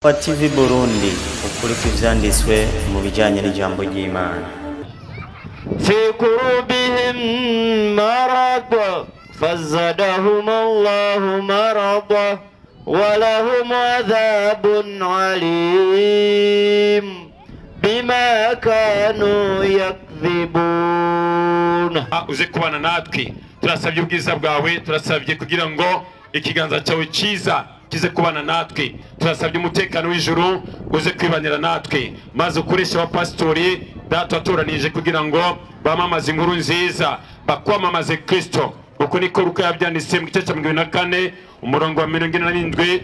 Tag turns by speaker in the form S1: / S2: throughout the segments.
S1: Wa TV Burundi, ukuri kw'ivyanditswe mu bijanye n'ijambo ry'Imana.
S2: في قلوبهم مرض فزادهم الله مرضا ولهم عذاب عليم بما كانوا يكذبون.
S3: Uze kubana natwe, turasabye ubwiza bwawe, turasabye kugira ngo ikiganza cyawe cyiza kize kubana natwe, turasabye umutekano w'ijuru uze kwibanira natwe, maze ukoreshe abapasitori Data watoranije kugira ngo bamamaze inkuru nziza, bakwamamaze Kristo. Uko niko Luka yabyanditse mu gice cya 24 umurongo wa 47,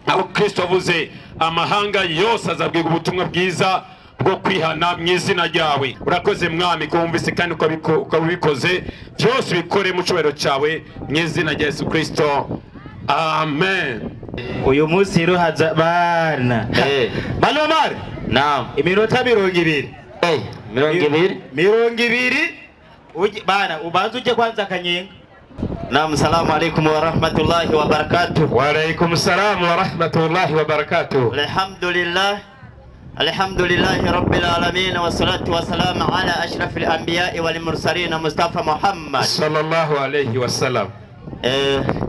S3: aho Kristo avuze amahanga yose azabwirwa ubutumwa bwiza bwo kwihana mu izina ryawe. Urakoze Mwami ko wumvise kandi ukabikoze, byose bikore mu cyubahiro cyawe mu izina rya Yesu Kristo, amen.
S4: Uyu munsi rero haza bana Balomar.
S2: Naam.
S4: Iminota 20.
S2: 20.
S4: 20 bana ubanze uje kwanza kanyenga.
S2: Naam, salamu alaikum wa rahmatullahi wa barakatuh.
S3: Wa alaikum salam wa rahmatullahi wa barakatuh.
S2: Alhamdulillah. Alhamdulillahi rabbil alamin wa salatu wa salam ala ashrafil anbiya'i wal mursalin Mustafa Muhammad
S3: sallallahu alayhi wa sallam.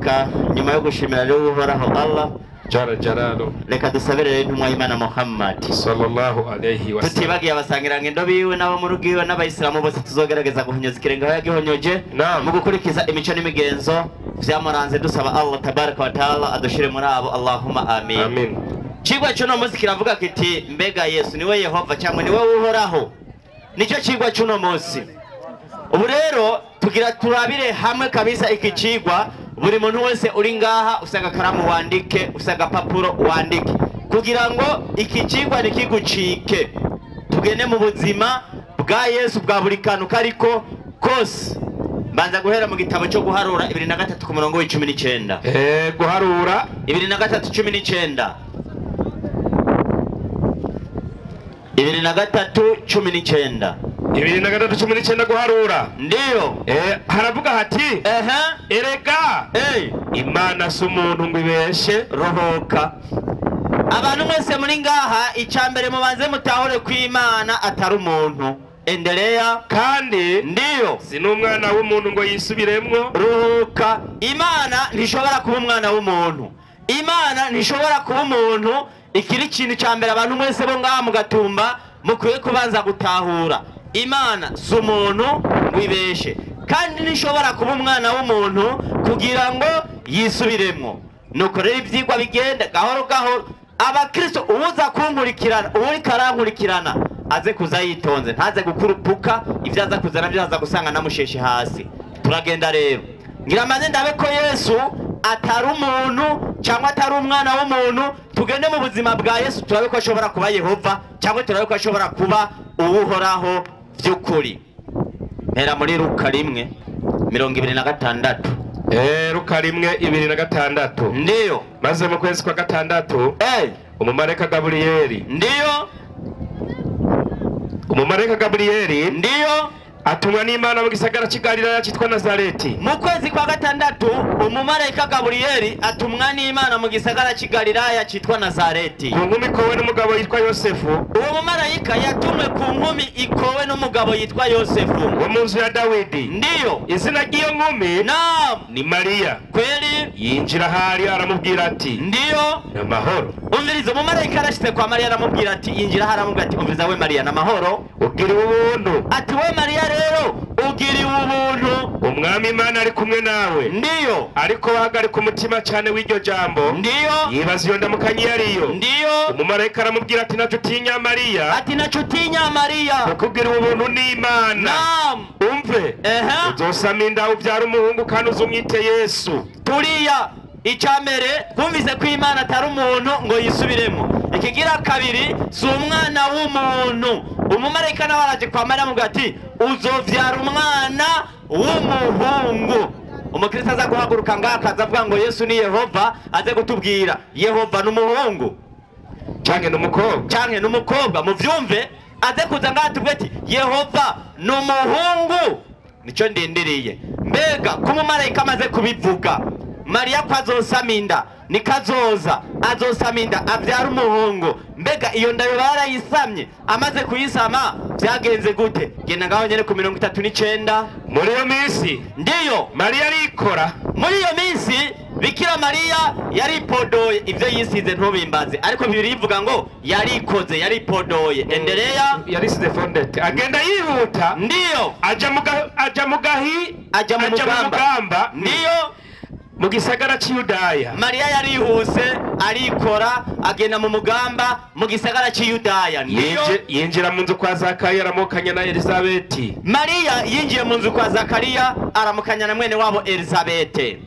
S2: Ka nyuma yo gushimira rero Uhoraho Allah
S3: jara jaralu,
S2: reka dusabire intumwa y'Imana Muhammad
S3: sallallahu alayhi wa sallam.
S2: Tutibagiye abasangirangendo biwe n'abo mu rugo iwe n'abayisilamu bose tuzogerageza guhonyoza ikirenga aho yagihonyoje mu gukurikiza imico n'imigenzo vyamuranze, dusaba Allah tabaraka wa taala adushire muri abo, Allahumma amin.
S3: Amin.
S2: Cigwa cy'uno munsi kiravuga kiti mbega Yesu niwe Yehova cyangwa niwe Uhoraho? Nicyo cigwa cy'uno munsi. Ubu rero tugira turabire hamwe kabisa iki cigwa. Buri muntu wese uri ngaha usanga karamu wandike, usanga papuro wandike, kugira ngo iki cigwa ntikigucike. Tugende mu buzima bwa Yesu bwa buri kantu kariko kose. Mbanza guhera mu gitabo cyo guharura 23 ku murongo w'19.
S3: Guharura
S2: 23:19. 23:19.
S3: 23:19 guharura.
S2: Ndiyo.
S3: Haravuga hati erega Imana si umuntu ngo ibeshe.
S2: Rohoka. Abantu mwese muri ngaha, icambere mubanze mutahure ko Imana atari umuntu. Endelea.
S3: Kandi
S2: ndiyo,
S3: si n'umwana w'umuntu ngo yisubiremwo.
S2: Ruhuka. Imana ntishobora kuba umwana w'umuntu. Imana ntishobora kuba umuntu. Ikiri kintu cya mbere abantu mwese bo ngaha mu Gatumba mukwiye kubanza gutahura, Imana si umuntu wibeshe, kandi ntishobora kuba umwana w'umuntu kugira ngo yisubiremwo. Nuko rero ivyigwa bigenda gahoro gahoro. Abakristo uza kunkurikirana, uriko arankurikirana aze kuza yitonze, ntaze gukurupuka, ivyo aza kuzana byo aza gusanga namusheshe hasi. Turagenda rero ngira maze ndabe ko Yesu atari umuntu cyangwa atari umwana w'umuntu. Tugende mu buzima bwa Yesu turabe ko ashobora kuba Yehova cyangwa turabe ko ashobora kuba Uhoraho by'ukuri. Mpera muri Luka 1:26.
S3: Luka 1:26.
S2: Ndiyo.
S3: Maze mu kwezi kwa gatandatu umumarayika Gaburiyeli.
S2: Ndiyo.
S3: Umumarayika Gaburiyeli.
S2: Ndiyo.
S3: Atumwa n'Imana mu gisagara cy'i Galilaya cyitwa Nazareti.
S2: Mu kwezi kwa gatandatu umumarayika Gaburiyeli atumwa n'Imana mu gisagara cy'i Galilaya cyitwa Nazareti.
S3: Ku nkumi ikowe n'umugabo yitwa Yosefu.
S2: Uwo mumarayika yatumwe ku nkumi ikowe n'umugabo yitwa Yosefu
S3: wo mu nzu ya Dawidi.
S2: Ndiyo.
S3: Izina ry'iyo nkumi
S2: naam
S3: ni Mariya.
S2: Kweli.
S3: Yinjira ahari aramubwira ati
S2: ndiyo,
S3: n'amahoro.
S2: Umviriza, umumarayika arashitse kwa Mariya aramubwira ati yinjira ahari aramubwira ati umviriza we Mariya n'amahoro,
S3: ugiriwe ubuntu.
S2: Ati we Mariya rero ugiriwe ubuntu,
S3: Umwami Imana ari kumwe nawe.
S2: Ndiyo.
S3: Ariko wahagarika umutima cyane w'iryo jambo.
S2: Ndiyo.
S3: Yibaza iyo ndamukanyi yariyo.
S2: Ndiyo.
S3: Umumarayika aramubwira ati ntacyo utinya Mariya.
S2: Ati ntacyo utinya Mariya,
S3: kuko ugiriwe ubuntu n'Imana.
S2: Naam.
S3: Umve, uzosama inda ubyara umuhungu kandi uzumwite Yesu.
S2: Turiya icambere twumvise ko Imana atari umuntu ngo yisubiremo. Ikigira kabiri, si umwana w'umuntu. Umumarayika nawe araje kwa Mariya amugira ati uzovyara umwana w'umuhungu. Umukristo aza guhaguruka ngaha akaza avuga ngo Yesu ni Yehova, aze kutubwira Yehova n'umuhungu
S3: canke n'umukobwa,
S2: canke n'umukobwa, muvyumve. Aze kuza ngaha atubwire ati Yehova n'umuhungu. Nico ndindiriye. Mbega ko umumarayika amaze kubivuga, Mariya ko azosama inda Ni kazoza azosama inda abyara umuhungu. Mbega iyo nda barayisamye, amaze kuyisama byagenze gute? Genda ngaho nyene ku 39.
S3: Muri iyo minsi
S2: ndiyo
S3: Mariya arikora.
S2: Muri iyo minsi Bikira Mariya yaripodoye, ivyo yisize ntubimbaze, ariko Bibiliya ivuga ngo yarikoze, yaripodoye. Endelea.
S3: Yarisize fondete, agenda yihuta.
S2: Ndiyo.
S3: Aja mu gahi,
S2: aja mu mugamba. Ndiyo.
S3: Mu gisagara c'Iyudaya.
S2: Mariya yarihuse arikora agenda mu mugamba mu gisagara c'Iyudaya. Ndiyo.
S3: Yinjira mu nzu kwa Zakariya aramukanya na Elizabeti.
S2: Mariya yinjiye mu nzu kwa Zakariya aramukanya na mwene wabo Elizabete.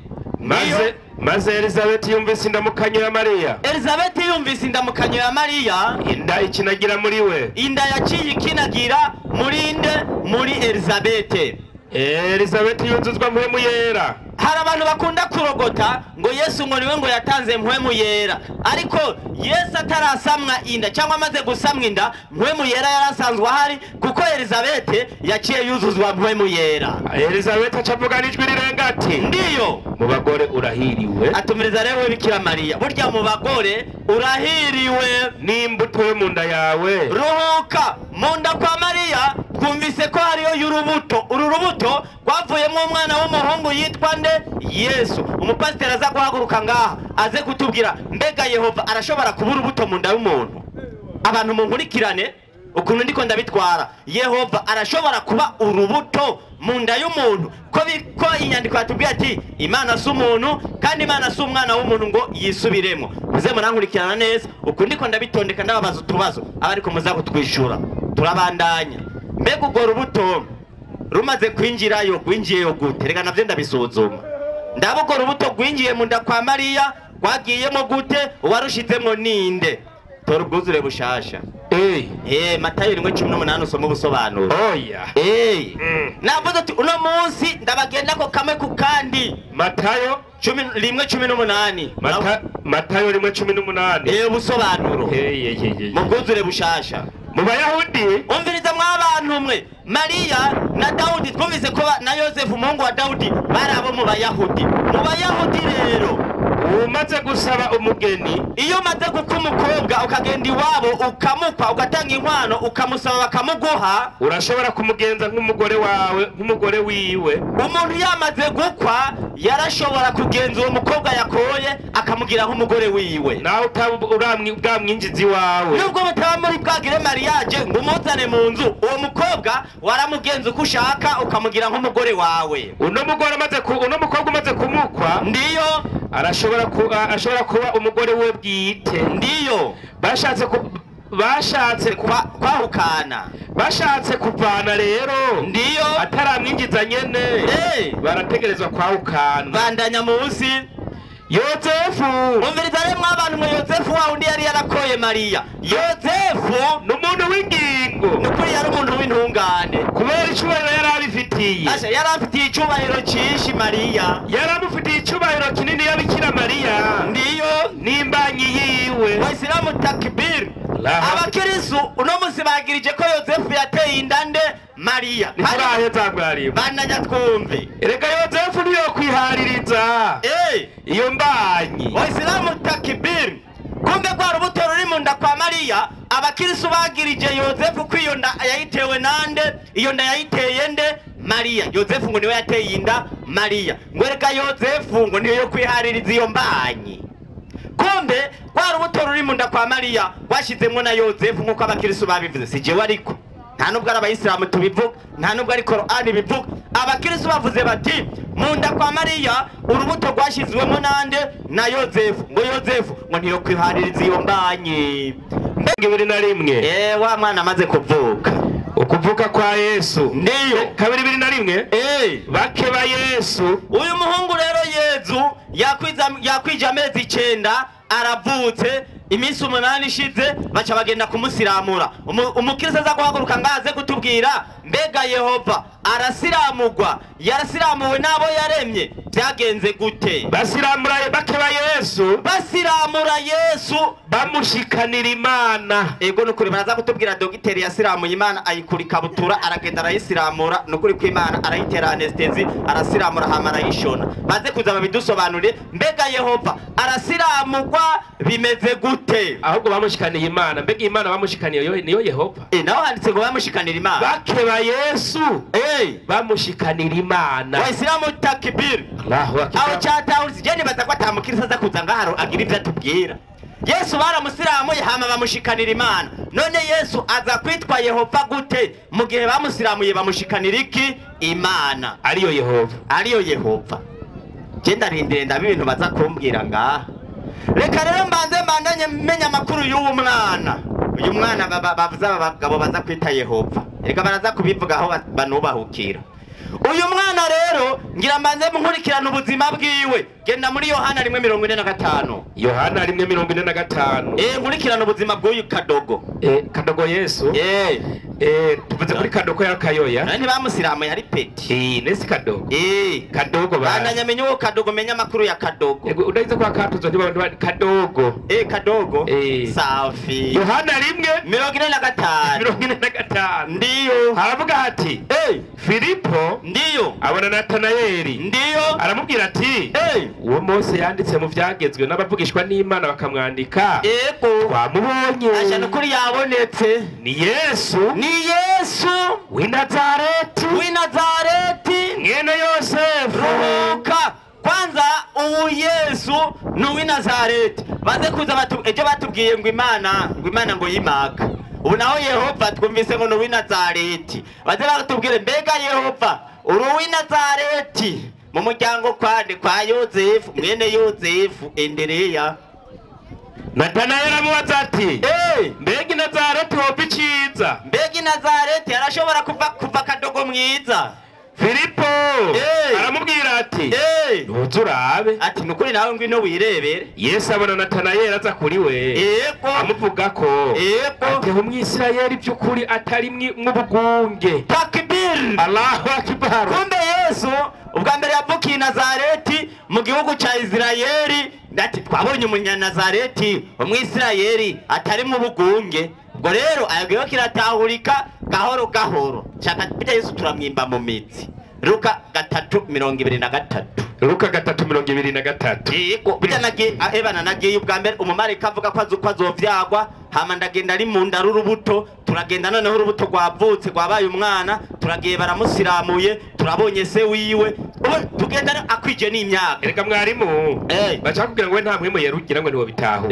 S3: Maze Elizabeti yumvise indamukanyo ya Mariya.
S2: Elizabeti yumvise indamukanyo ya Mariya,
S3: inda ikinagira muri we.
S2: Inda yaciye ikinagira muri nde? Muri Elizabete.
S3: Elizabeti yuzuzwa mpwemu yera.
S2: Hari abantu bakunda kurogota ngo Yesu ngo niwe ngo yatanze mpwemu yera, ariko Yesu atarasamwa inda cyangwa amaze gusamwa inda, mpwemu yera yarasanzwe ahari, kuko Elizabete yaciye yuzuzwa mpwemu yera.
S3: Elizabeti acavuga n'ijwi rirenga ati
S2: ndiyo,
S3: mu bagore urahiriwe.
S2: Atumiriza rero Bikira Mariya, burya mu bagore urahiriwe
S3: n'imbuto yo mu nda yawe.
S2: Ruhuka mu nda kwa Mariya twumvise ko hariyo y'urubuto. Uru rubuto rwavuyemo umwana w'umuhungu yitwa nde? Yesu. Umupasiteri aza guhaguruka ngaha aze kutubwira mbega Yehova arashobora kuba urubuto mu nda y'umuntu? Abantu munkurikirane ukuntu ndiko ndabitwara. Yehova arashobora kuba urubuto mu nda y'umuntu? Ko inyandiko yatubwiye ati Imana si umuntu kandi Imana si umwana w'umuntu ngo yisubiremo. Muze murankurikirana neza ukuntu ndiko ndabitondeka, ndababaza utubazo abariko muza kutwishura. Turabandanya. Mbega urwo rubuto rumaze kwinjirayo rwinjiyeyo gute? Reka navyo ndabisuzuma. Ndaba urwo rubuto rwinjiye mu nda kwa Mariya rwagiyemo gute? Uwarushizemwo ninde? Tora ubwuzure bushasha. Matayo 1:18 usoma ubusobanuro.
S3: Oya.
S2: Navuze ati uno munsi ndabagenda ko kamwe ku kandi.
S3: Matayo
S2: 1:18.
S3: Matayo 1:18.
S2: Ubusobanuro. Mu bwuzure bushasha.
S3: Mu Bayahudi
S2: umviriza mw'abantu mwe, Mariya na Dawudi twumvise ko na Yosefu umuhungu wa Dawudi bari abo mu Bayahudi. Mu Bayahudi rero
S3: umaze gusaba umugeni,
S2: iyo umaze gukwa umukobwa ukagenda iwabo ukamukwa ugatanga inkwano ukamusaba bakamuguha,
S3: urashobora kumugenza nk'umugore wawe, nk'umugore wiwe.
S2: Umuntu yamaze gukwa yarashobora kugenza uwo mukobwa yakoye akamugira nk'umugore wiwe,
S3: nawe bwamwinjiza iwawe.
S2: Nubwo mutaba muri bwagire mariage ngo umuzane mu nzu, uwo mukobwa waramugenza uko ushaka ukamugira nk'umugore wawe.
S3: Uno mukobwa umaze kumukwa,
S2: ndiyo,
S3: arashobora kuba umugore we bwite.
S2: Ndiyo.
S3: Bashatse
S2: kwahukana,
S3: bashatse kuvana rero,
S2: ndiyo,
S3: ataramwinjiza nyene, barategerezwa kwahukana.
S2: Bandanya munsi.
S3: Yosefu
S2: umviriza rero mw'abantu mwe, Yosefu wa undi yari yarakoye Mariya. Yosefu
S3: ni umuntu w'ingingo,
S2: nukuri yari umuntu w'intungane
S3: kubera icubahiro yari abifitiye.
S2: Asha yari afitiye icubahiro cinshi Mariya,
S3: yari amufitiye icubahiro kinini ya Bikira Mariya.
S2: Ndiyo,
S3: n'imbanyi yiwe.
S2: Waislamu takbir. Abakirisu uno munsi bagirije ko Yosefu yateye inda nde? Mariya.
S3: Ntituraheza mwarimu.
S2: Bandanya twumve.
S3: Erega Yosefu niyo kwihaririza iyo mbanyi.
S2: Waislamu takbir. Kumbe kwa rubuto ruri mu nda kwa Mariya, abakirisu bagirije Yosefu ko iyo nda yayitewe nande? Iyo nda yayiteye nde? Mariya. Yosefu ngo niwe yateye inda Mariya. Ngo reka Yosefu ngo niyo yo kwihaririza iyo mbanyi. Kumbe kwa rubuto ruri mu nda kwa Mariya rwashizemwo na Yosefu nk'uko abakirisu babivuze. Si jewe ariko, nta nubwo ari abayisilamu tubivuga, nta nubwo ari Korani bivuga. Abakirisu bavuze bati mu nda kwa Mariya urubuto rwashizwemo nande? Na Yosefu. Ngo Yosefu ngo niyo kwihaririza iyo mbanyi.
S3: 21.
S2: Wa mwana amaze kuvuka.
S3: Ukuvuka kwa Yesu.
S2: Ndiyo.
S3: 2:21. Bake ba Yesu.
S2: Uyu muhungu rero Yezu yakwije amezi 9 aravutse, iminsi 8 ishize baca bagenda kumusiramura. Umukristo aza guhaguruka ngaze kutubwira mbega Yehova Arasiramugwa, yarasiramuwe n'abo yaremye, byagenze gute?
S3: Basiramura bakeba Yesu,
S2: basiramura Yesu
S3: bamushikanira Imana.
S2: Ego nukuri baraza kutubwira dogiteri yasiramuye Imana ayikura ikabutura aragenda arayisiramura, nukuri ko Imana arayitera anestesi arasiramura hama arayishona. Baze kuza babidusobanurire, mbega Yehova arasiramugwa bimeze gute?
S3: Ahubwo bamushikaniye Imana. Mbega Imana bamushikaniye niyo Yehova?
S2: Naho handitse ngo bamushikanira Imana.
S3: Bakeba Yesu bamushikanira Imana.
S2: Waislamu takbir.
S3: Allahu akbar.
S2: Aho cyatahurize je nibaza ko atamukirisa aza kuza ngaharo agira ibyo atubwira. Yesu baramusiramuye hama bamushikanira Imana. None Yesu aza kwitwa Yehova gute mu gihe bamusiramuye bamushikanira iki? Imana.
S3: Ariyo Yehova.
S2: Ariyo Yehova. Je ndarindire ndabe ibintu baza kumbwira ngaha. Reka rero mbanze mbandanye menya amakuru y'uwo mwana. Uyu mwana bavuza abagabo baza kwita Yehova. Reka baraza kubivuga aho banubahukira. Uyu mwana rero ngira mbanze nkurikirana ubuzima bwiwe. Genda muri Yohana 1:45.
S3: Yohana 1:45.
S2: Nkurikirana ubuzima bw'uyu Kadogo.
S3: Kadogo Yesu. Tuvuze kuri Kadogo ya Kayoya.
S2: Nani bamusiramu yari peti.
S3: Nesi Kadogo. Kadogo ba.
S2: Bandanya menye uwo Kadogo, menya amakuru ya Kadogo.
S3: Udahize kwa katuzo ntiba Kadogo.
S2: Kadogo. Safi.
S3: Yohana 1:45. 45.
S2: Ndiyo.
S3: Haravuga ati Filipo
S2: ndiyo
S3: abona Natanayeli
S2: ndiyo
S3: aramubwira ati uwo Mose yanditse mu byagezwe n'abavugishwa n'Imana bakamwandika.
S2: Yego.
S3: Twamubonye.
S2: Aje nukuri yabonetse.
S3: Ni Yesu.
S2: Ni Yesu
S3: w'i Nazareti.
S2: W'i Nazareti
S3: mwene Yosefu.
S2: Ruhuka. Kwanza ubu Yesu ni uw'i Nazareti. Baze kuza ejo batubwiye ngo Imana, ngo Imana ngo yimaka. Ubu naho Yehova twumvise ngo ni uw'i Nazareti. Baze batubwire mbega Yehova uri uw'i Nazareti mu muryango kwande kwa Yosefu mwene Yosefu Endereya.
S3: Natanayeli aramubaza ati mbega i Nazareti hova iciza?
S2: Mbega i Nazareti arashobora kuva Kadogo mwiza?
S3: Filipo aramubwira ati nuze urabe.
S2: Ati nukuri nawe ngwino wirebere.
S3: Yesu abona Natanayeli aza kuri we amuvuga ko ati umwisirayeli by'ukuri atari mw'ubugunge.
S2: Takbir.
S3: Allahu akbar.
S2: Kumbe Yesu ubwa mbere yavukiye Nazareti mu gihugu ca Isirayeli. Ndati twabonye umunyanazareti umwisirayeli atari mu bugunge. Ubwo rero ayagiye kiratahurika gahoro gahoro. Shaka pita Yesu turamwimba mu mitsi. Luka 3:23.
S3: Luka 3:23.
S2: Yego pita nagiye ebana nagiye ubwa mbere umumarika avuga ko azuko azovyagwa hama ndagenda ari mu nda rurubuto, turagenda noneho urubuto rwavutse rwabaye umwana, turagiye baramusiramuye, turabonye se wiwe. Ubu tugenda akwije n'imyaka.
S3: Reka mwarimu bashaka kugira ngo we nta mwemu yerugira ngo niwo bitaho.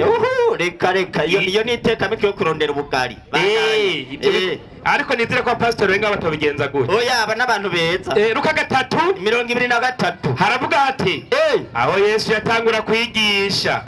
S2: Reka reka iyo ni iteka mike yo kurondera ubugari.
S3: Ariko nizere ko pastor wenga batabigenza gutyo.
S2: Oya aba n'abantu beza.
S3: Luka 3:23. Haravuga ati aho Yesu yatangura kwigisha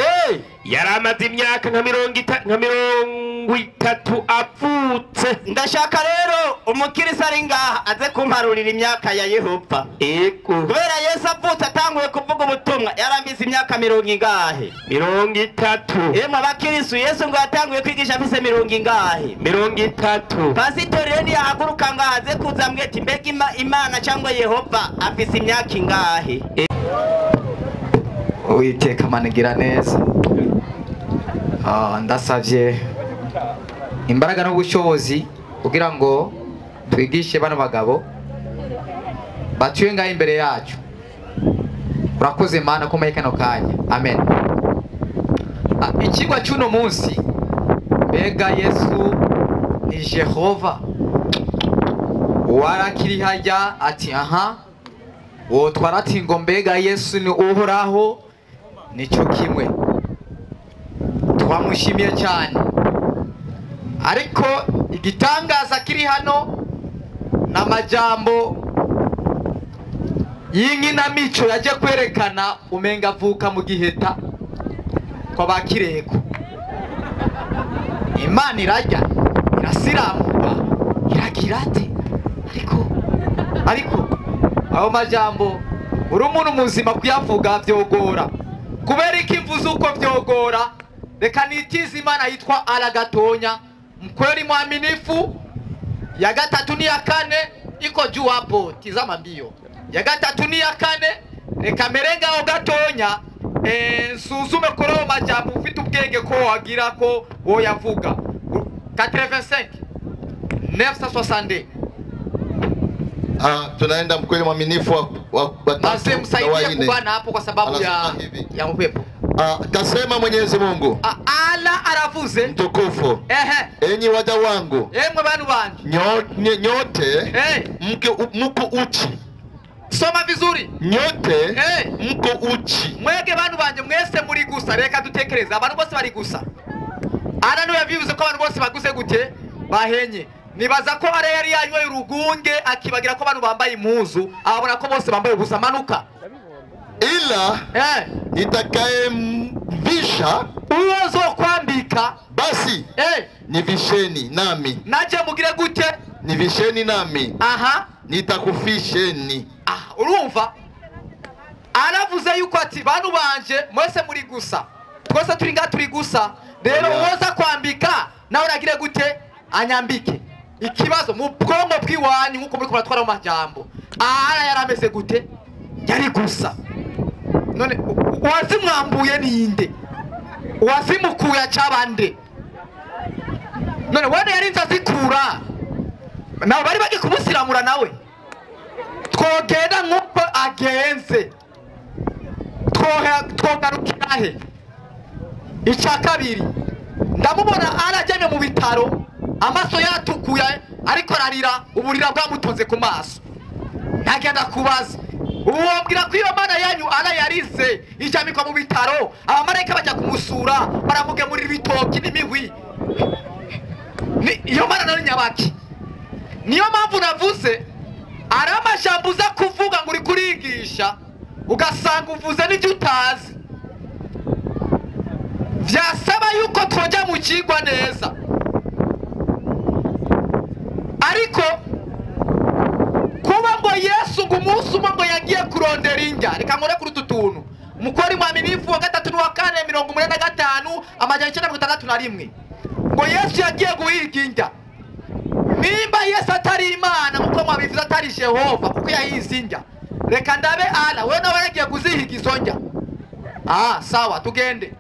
S3: yaramaze imyaka nka 30 avutse.
S2: Ndashaka rero umukirisa ari ngaha aze kumparurira imyaka ya Yehova.
S3: Ego.
S2: Kubera Yesu avutse atanguye kuvuga ubutumwa yarambize imyaka 30 ingahe?
S3: 30.
S2: Emwe abakirisu Yesu ngo yatanguye kwigisha afise 30 ingahe?
S3: 30.
S2: Pasitori rero yahaguruka ngaha aze kuza mwete mbega Imana cyangwa Yehova afise imyaka ingahe?
S5: Uwiteka manigira neza. Ndasavye imbaraga n'ubushobozi kugira ngo twigishe bano bagabo batuye ngaho imbere yacu. Urakoze Mana ko kano kanya. Amen. Ikigwa cy'uno munsi mbega Yesu ni Jehova warakiri hajya ati aha wotwara ati ngo mbega Yesu ni Uhoraho nico kimwe. Twamushimiye cyane. Ariko igitangaza kiri hano n'amajambo y'inkinamico yaje kwerekana umenga avuka mu giheta kwa bakireko. Imana irajya irasiramurwa iragira ati ariko aho majambo uri umuntu muzima kuyavuga vyogora. Kubera iki mvuze uko vyogora? Reka nitize Imana yitwa Aragatonya, mkweli mwaminifu, ya gatatu ni ya kane, iko juu hapo, tizama mbio. Ya gatatu ni ya kane, reka merenga aho gatonya, nsuzume kuri ayo majambo ufite ubwenge ko wagira ko woyavuga. 85 962.
S6: Tunaenda mkweli mwaminifu wa
S5: Basi msaidie kubana hapo kwa sababu ya upepo.
S6: Kasema Mwenyezi Mungu.
S5: Ala aravuze
S6: mtukufu. Enyi waja wangu.
S5: Emwe bantu banje.
S6: Nyote mko uchi.
S5: Soma vizuri.
S6: Nyote mko uchi.
S5: Mwege bantu banje mwese muri gusa, reka dutekereze abantu bose bari gusa. Ara niwe yabivuze ko abantu bose baguse gute bahenye. Nibaza ko ara yari yanyoye urugunge akibagira ko abantu bambaye impuzu, abona ko bose bambaye ubusa. Manuka.
S6: Ila itakayemvisha
S5: uwozo kwambika,
S6: basi nivisheni nami.
S5: Naje mugire gute?
S6: Nivisheni nami.
S5: Aha.
S6: Nitakufisheni.
S5: Urumva? Aravuze yuko ati bantu banje mwese muri gusa. Twese turi nga turi gusa. Rero uwoza kwambika nawe uragire gute? Anyambike. Ikibazo mu bwonko bw'iwanyu nkuko muri kubatwara mu majambo. Ara yarameze gute? Yari gusa. None uwazimwambuye ninde? Uwazimukuye acabande? None wane yarinze azikura? Nawe bari bagi kumusiramura nawe. Twogenda nkuko agenze. Twogarukira he? Icya kabiri, ndamubona arajyanye mu bitaro, amaso yatukuye ariko ararira, uburira bwamutonze ku maso. Ntagenda kubaza. Uwombwira ko iyo mana yanyu ara yarize ijamikwa mu bitaro, abamarayika bajya kumusura baramugemurira ibitoki n'imihwi. Iyo mana nari nyabaki. Niyo mpamvu navuze ari amajambo uza kuvuga ngo uri kurigisha ugasanga uvuze n'ibyo utazi. Vyasaba yuko twojya mu kigwa neza. Ariko kuba ngo Yesu ngo umunsi umwe ngo yagiye kurondera indya, reka nkore kuri utu tuntu. Mukori mwaminifu wa 3 n'uwa 4 85 961 ngo Yesu yagiye guhiga indya. Nimba Yesu atari Imana nkuko mwabivuze atari Jehova kuko yahize indya, reka ndabe ala wewe nawe yagiye kuzihiga izo ndya. Sawa tugende.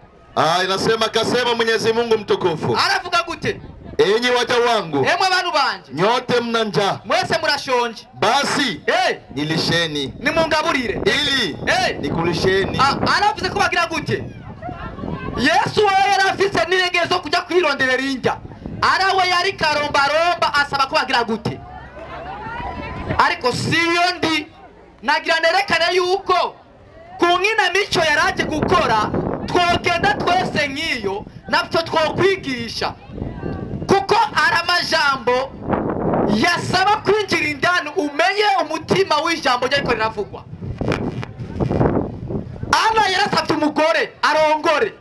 S6: Inasema kasema Mwenyezi Mungu mtukufu.
S5: Aravuga gute?
S6: Enyi waja wangu.
S5: Emwe bantu banje.
S6: Nyote mna njaa.
S5: Mwese murashonje.
S6: Basi nilisheni.
S5: Nimungaburire.
S6: Ili nikulisheni.
S5: Aravuze ko bagira gute? Yesu we yarafise n'iregezo kujya kwironderera indya. Arawe yari karombaromba asaba ko bagira gute? Ariko siyo ndi nagira nerekane yuko ku nkina mico yaraje gukora twogenda twese nk'iyo nabyo twokwigisha. Kuko ari amajambo yasaba kwinjira indani umenye umutima w'ijambo ryariko riravugwa. Ana yarasabye umugore arongore.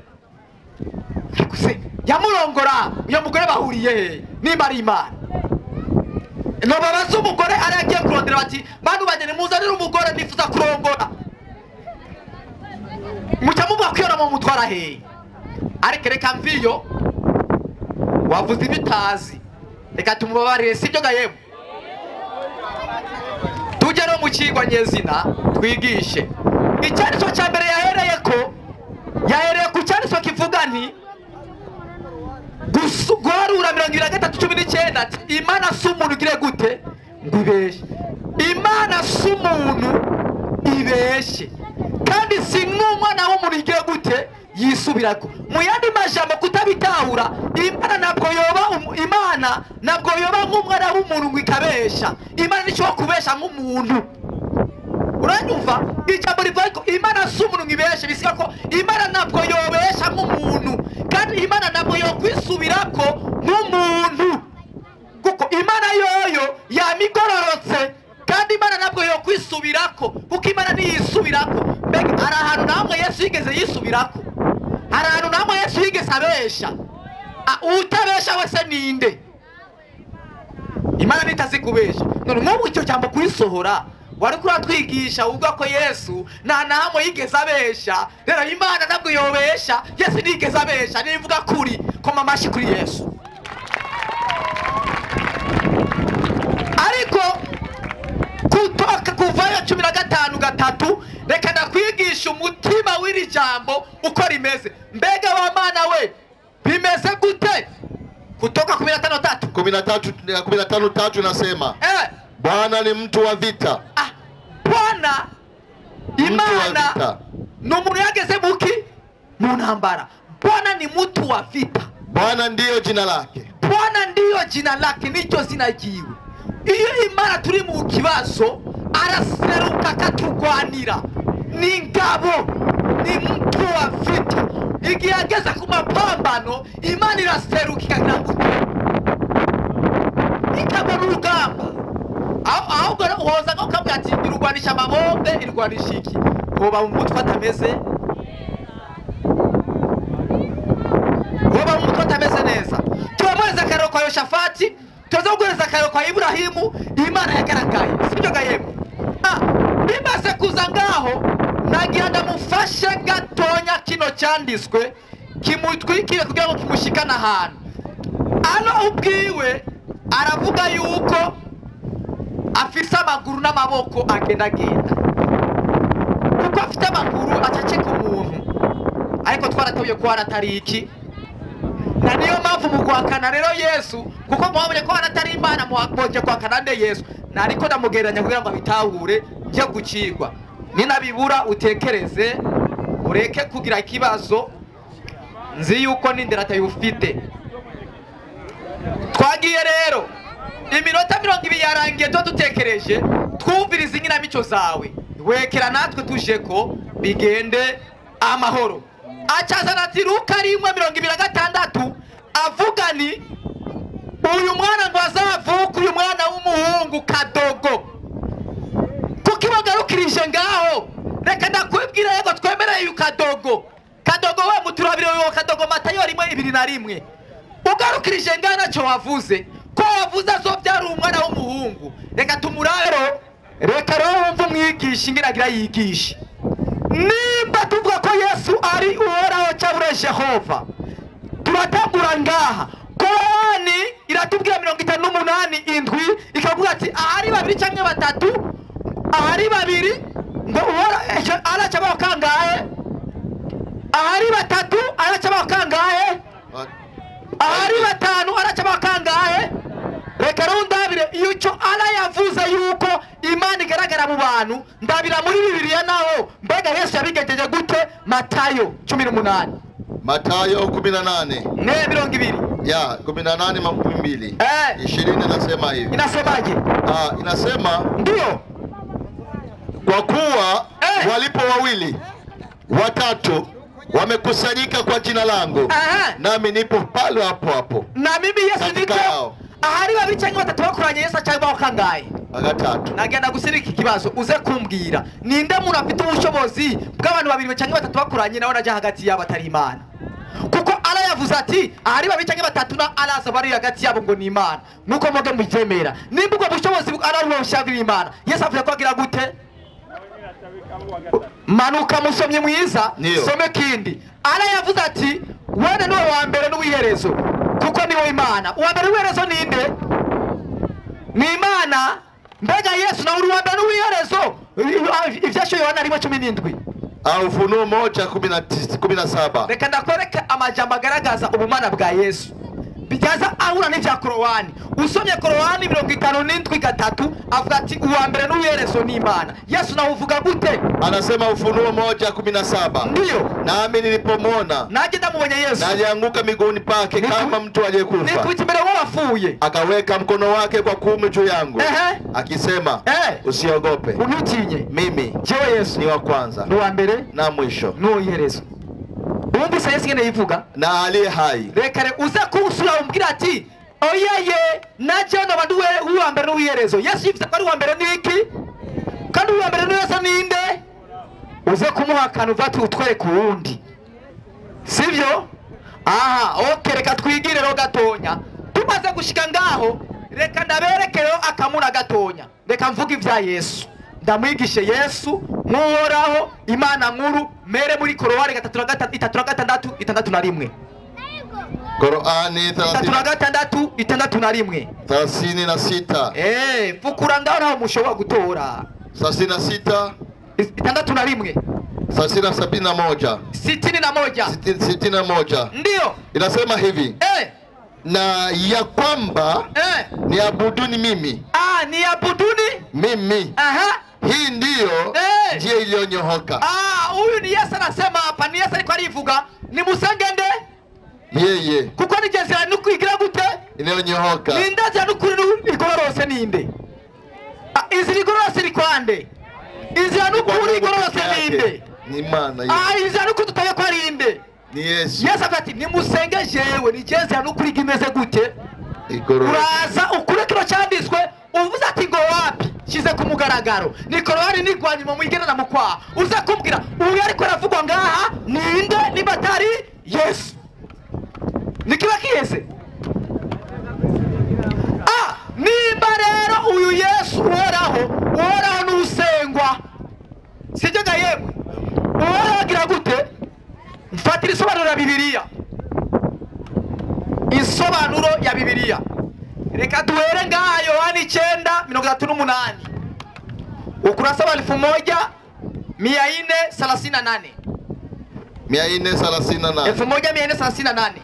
S5: Ariko se yamurongora uyo mugore bahuriye he? Nimba ari Imana. No babaza umugore aragiye kurondera bati bantu banje nimuzanire umugore nifuza kurongora. Muca muvuga ko iyo mumutwara he? Ariko reka mviyo wavuze ibitazi, reka tumubabarire, sibyo gahemu? Tujye no mu kigwa nyezina twigishe. Icyanditswe cya mbere yahereye ko yahereye ku cyanditswe kivuga nti guharura 23:19 ati Imana si umuntu igire gute ngo ibeshe. Imana si umuntu ibeshe, kandi si n'umwana w'umuntu igire gute yisubirako. Mu yandi majambo kutabitahura, Imana ntabwo yoba Imana ntabwo yoba nk'umwana w'umuntu ngo ikabesha. Imana nicyo kubesha nk'umuntu. Uranyumva? Ijambo rivuga ko Imana si umuntu ngo ibeshe, bisiga ko Imana ntabwo yobesha nk'umuntu, kandi Imana ntabwo yokwisubirako nk'umuntu. Kuko Imana yoyo yamigororotse, kandi Imana ntabwo yokwisubirako, kuko Imana ntiyisubirako. Mbega hari ahantu namwe Yesu yigeze yisubirako? Hari ahantu namwe Yesu yigeze abesha? Utabesha wese ninde? Imana ntitazi kubesha. None nk'ubu icyo jambo kuyisohora wari kuratwigisha uvuga ko Yesu nta na hamwe yigeze abesha. Rero Imana ntabwo yobesha, Yesu ntiyigeze abesha. Nivuga kuri koma amashi kuri Yesu. Ariko Kutoka kuvayo 15:3 reka ndakwigisha umutima w'iri jambo uko rimeze. Mbega wa mana we bimeze gute? Kutoka 15:3.
S6: 15:3 nasema Bwana ni mtu wa vita.
S5: Bwana Imana ni umuntu yageze muki mu ntambara. Bwana ni mtu wa vita.
S6: Bwana ndiyo jina lake.
S5: Bwana ndiyo jina lake, nicho zina ryiwe. Iyo Imana turi mu kibazo araseruka akatugwanira. Ni ngabo, ni mtu wa vita. Igihe ageze ku mapambano Imana iraseruka ikagira gute? Ikabona urugamba. Ahubwo uhoza ko kabwa ati irugwanisha amabombe, irugwanisha iki? Hoba mu mutwe atameze. Hoba mu mutwe atameze neza. Turamuhereza akarero kwa Yoshafati, tuza guhereza akarero kwa Iburahimu, Imana yagaragaye. Sibyo gahemwe? Bimaze kuza ngaho nagira ndamufashe gatonya kino cyanditswe kimutwikire kugira ngo kimushikane ahantu. Ano ubwiwe aravuga yuko afise amaguru n'amaboko agendagenda. Kuko afite amaguru aceceka umuntu, ariko twaratabuye ko atari iki. Na niyo mpamvu mu guhakana rero Yesu, kuko mwabonye ko atari Imana, mwakoje guhakana nde Yesu. Nariko ndamugereranya kugira ngo abitahure njye gucigwa. Ninabibura utekereze ureke kugira ikibazo, nzi yuko n'indera atayufite. Twagiye rero iminota 20 yarangiye tuba dutekereje, twumviriza inkinamico zawe, wekera natwe tuje ko bigende amahoro. Acazana ati Luka 1:26 avuga ni uyu mwana ngo azavuka, uyu mwana w'umuhungu kadogo. Kuki bagarukirije ngaho? Reka ndakwibwira yego twemereye uyu kadogo. Kadogo we muturabire uyu kadogo Matayo 1:21. Ugarukirije ngaho nacyo wavuze. Ko wavuze azobyara umwana w'umuhungu. Reka tumuraro, reka rero wumve umwigisha ingiragira yigisha. Nimba tuvuga ko Yesu ari uhoraho cyangwa Jehova, turatangura ngaha. Korani iratubwira 58:7 ikavuga ati ahari babiri cyangwa batatu, ahari babiri ngo uhora aracabaho kangahe? Ahari batatu aracabaho kangahe? Ahari batanu aracabaho kangahe? Reka rero ndabire icyo Allah yavuze yuko Imana igaragara mu bantu, ndabira muri Bibiliya naho mbega Yesu yabigejeje gute? Matayo 18.
S6: Matayo 18.
S5: Ne 20.
S6: Ya 18:20. 20 inasema hivi.
S5: Inasemaje?
S6: Inasema
S5: ndio
S6: kwa kuwa walipo wawili watatu wamekusanyika kwa jina langu, nami nipo pale hapo hapo.
S5: Na mimi Yesu niko. Ahari babiri cyangwa batatu bakoranye Yesu cyangwa bakangaye?
S6: Bagatatu.
S5: Nagenda gusirika ikibazo uze kumbwira ninde muntu afite ubushobozi bw'abantu babiri cyangwa batatu bakoranye nawe najya hagati yabo atari Imana? Kuko Allah yavuze ati ahari babiri cyangwa batatu na Allah bari hagati yabo ngo ni Imana. Nuko muge mubyemera. Nimba ubwo bushobozi Allah ari ubushobozi bw'Imana, Yesu avuye ko agira gute? Manuka musomye mwiza, some kindi. Allah yavuze ati wene niwe wa mbere n'uwiherezo, kuko niwe Imana. Uwa mbere w'iherezo ninde? Ni Imana. Mbega Yesu na uri wa mbere n'uwiherezo? Ivyasho Yohana 1:17.
S6: Ufunuo 1:17.
S5: Reka ndakwereka amajambo agaragaza ubumana bwa Yesu. Bijaza ahura n'ivya Korowani. Usomye Korowani 57:3 avuga ati uwa mbere n'uwiherezo ni Imana. Yesu na uvuga gute?
S6: Anasema Ufunuo 1:17.
S5: Ndio.
S6: Nami nilipomwona,
S5: naje ndamubonye Yesu,
S6: nalianguka miguuni pake kama mtu aliyekufa.
S5: Nikubita imbere wapfuye.
S6: Akaweka mkono wake kwa kuume juu yangu, akisema usiogope,
S5: unutinye,
S6: mimi
S5: jewe Yesu
S6: ni wa kwanza,
S5: ni wa mbere
S6: na mwisho,
S5: n'uwiherezo. Wumvise Yesu ngene yivuga?
S6: Na aliye hai.
S5: Reka uze kusura umbwira ati oyeye naje nabanduwe uwa mbere n'uwiherezo. Yesu yivuze ko ari uwa mbere niki? Kandi uwa mbere n'uwiherezo ninde? Uze kumuhakana uva ati utwereke uwundi. Sivyo? Aha, okay, reka twigire rero gatonya. Tumaze gushika ngaho, reka ndaberekeyo akamuna gatonya. Reka mvuge ivya Yesu. Ndamwigishe Yesu nk'uhoraho Imana nkuru mere muri Korowani 3 3 6 6 1.
S6: Qur'ani
S5: 36 61
S6: 36.
S5: Fukura ngaho naho mushobora gutora.
S6: 36
S5: 61
S6: 71 61.
S5: Ndio.
S6: Inasema hivi. Na ya kwamba niabuduni mimi.
S5: Niabuduni
S6: mimi. Hii ndiyo njia iliyonyooka.
S5: Huyu ni Yesu anasema hapa, ni Yesu alikuwa alivuga, ni musengende
S6: yeye.
S5: Kuko ni jenzira nukuigira gute?
S6: Iliyonyooka.
S5: Ni ndaza nukuri igororose ninde? Inzira igororose ni kwande? Inzira nukuri igororose ninde?
S6: Ni Imana Yesu.
S5: Inzira nukuri tutaye ko ari inde?
S6: Ni Yesu.
S5: Yesu ati ni musenge jewe, ni jenzira nukuri imeze gute?
S6: Igororose.
S5: Uraza ukure kino cyanditswe uvuze ati ngo wapi? Shize ku mugaragaro. Ni Korani ni gwanyuma mwigena na mukwa. Uza kumbwira uyu ariko aravugwa ngaha ninde niba atari Yesu? Nikiba kiyese. Nimba rero uyu Yesu uhoraho, uhoraho n'usengwa. Sijyo ga yemwe. Uhoraho agira gute? Mfatira isobanuro ya Bibiliya. Isobanuro ya Bibiliya. Reka duhere ngaha Yohana 9:38. Ukurasa wa 1438.
S6: 438.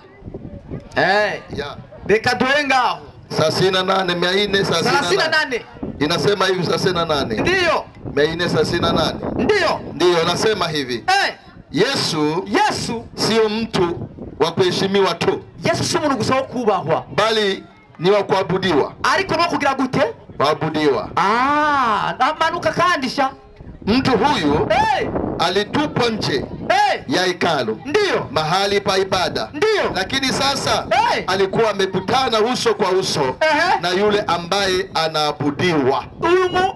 S5: 1438. Reka duhere ngaho.
S6: 38 438. Inasema hivi 38.
S5: Ndio.
S6: 438.
S5: Ndio.
S6: Ndio nasema hivi. Yesu sio mtu wa kuheshimiwa tu.
S5: Yesu si umuntu gusa wo kubahwa.
S6: Bali ni wa kuabudiwa.
S5: Ariko no kugira gute?
S6: Kuabudiwa.
S5: Amanuka kandisha.
S6: Mtu huyu alitupwa nje ya hekalu.
S5: Ndio.
S6: Mahali pa ibada.
S5: Ndio.
S6: Lakini sasa alikuwa amekutana uso kwa uso na yule ambaye anaabudiwa.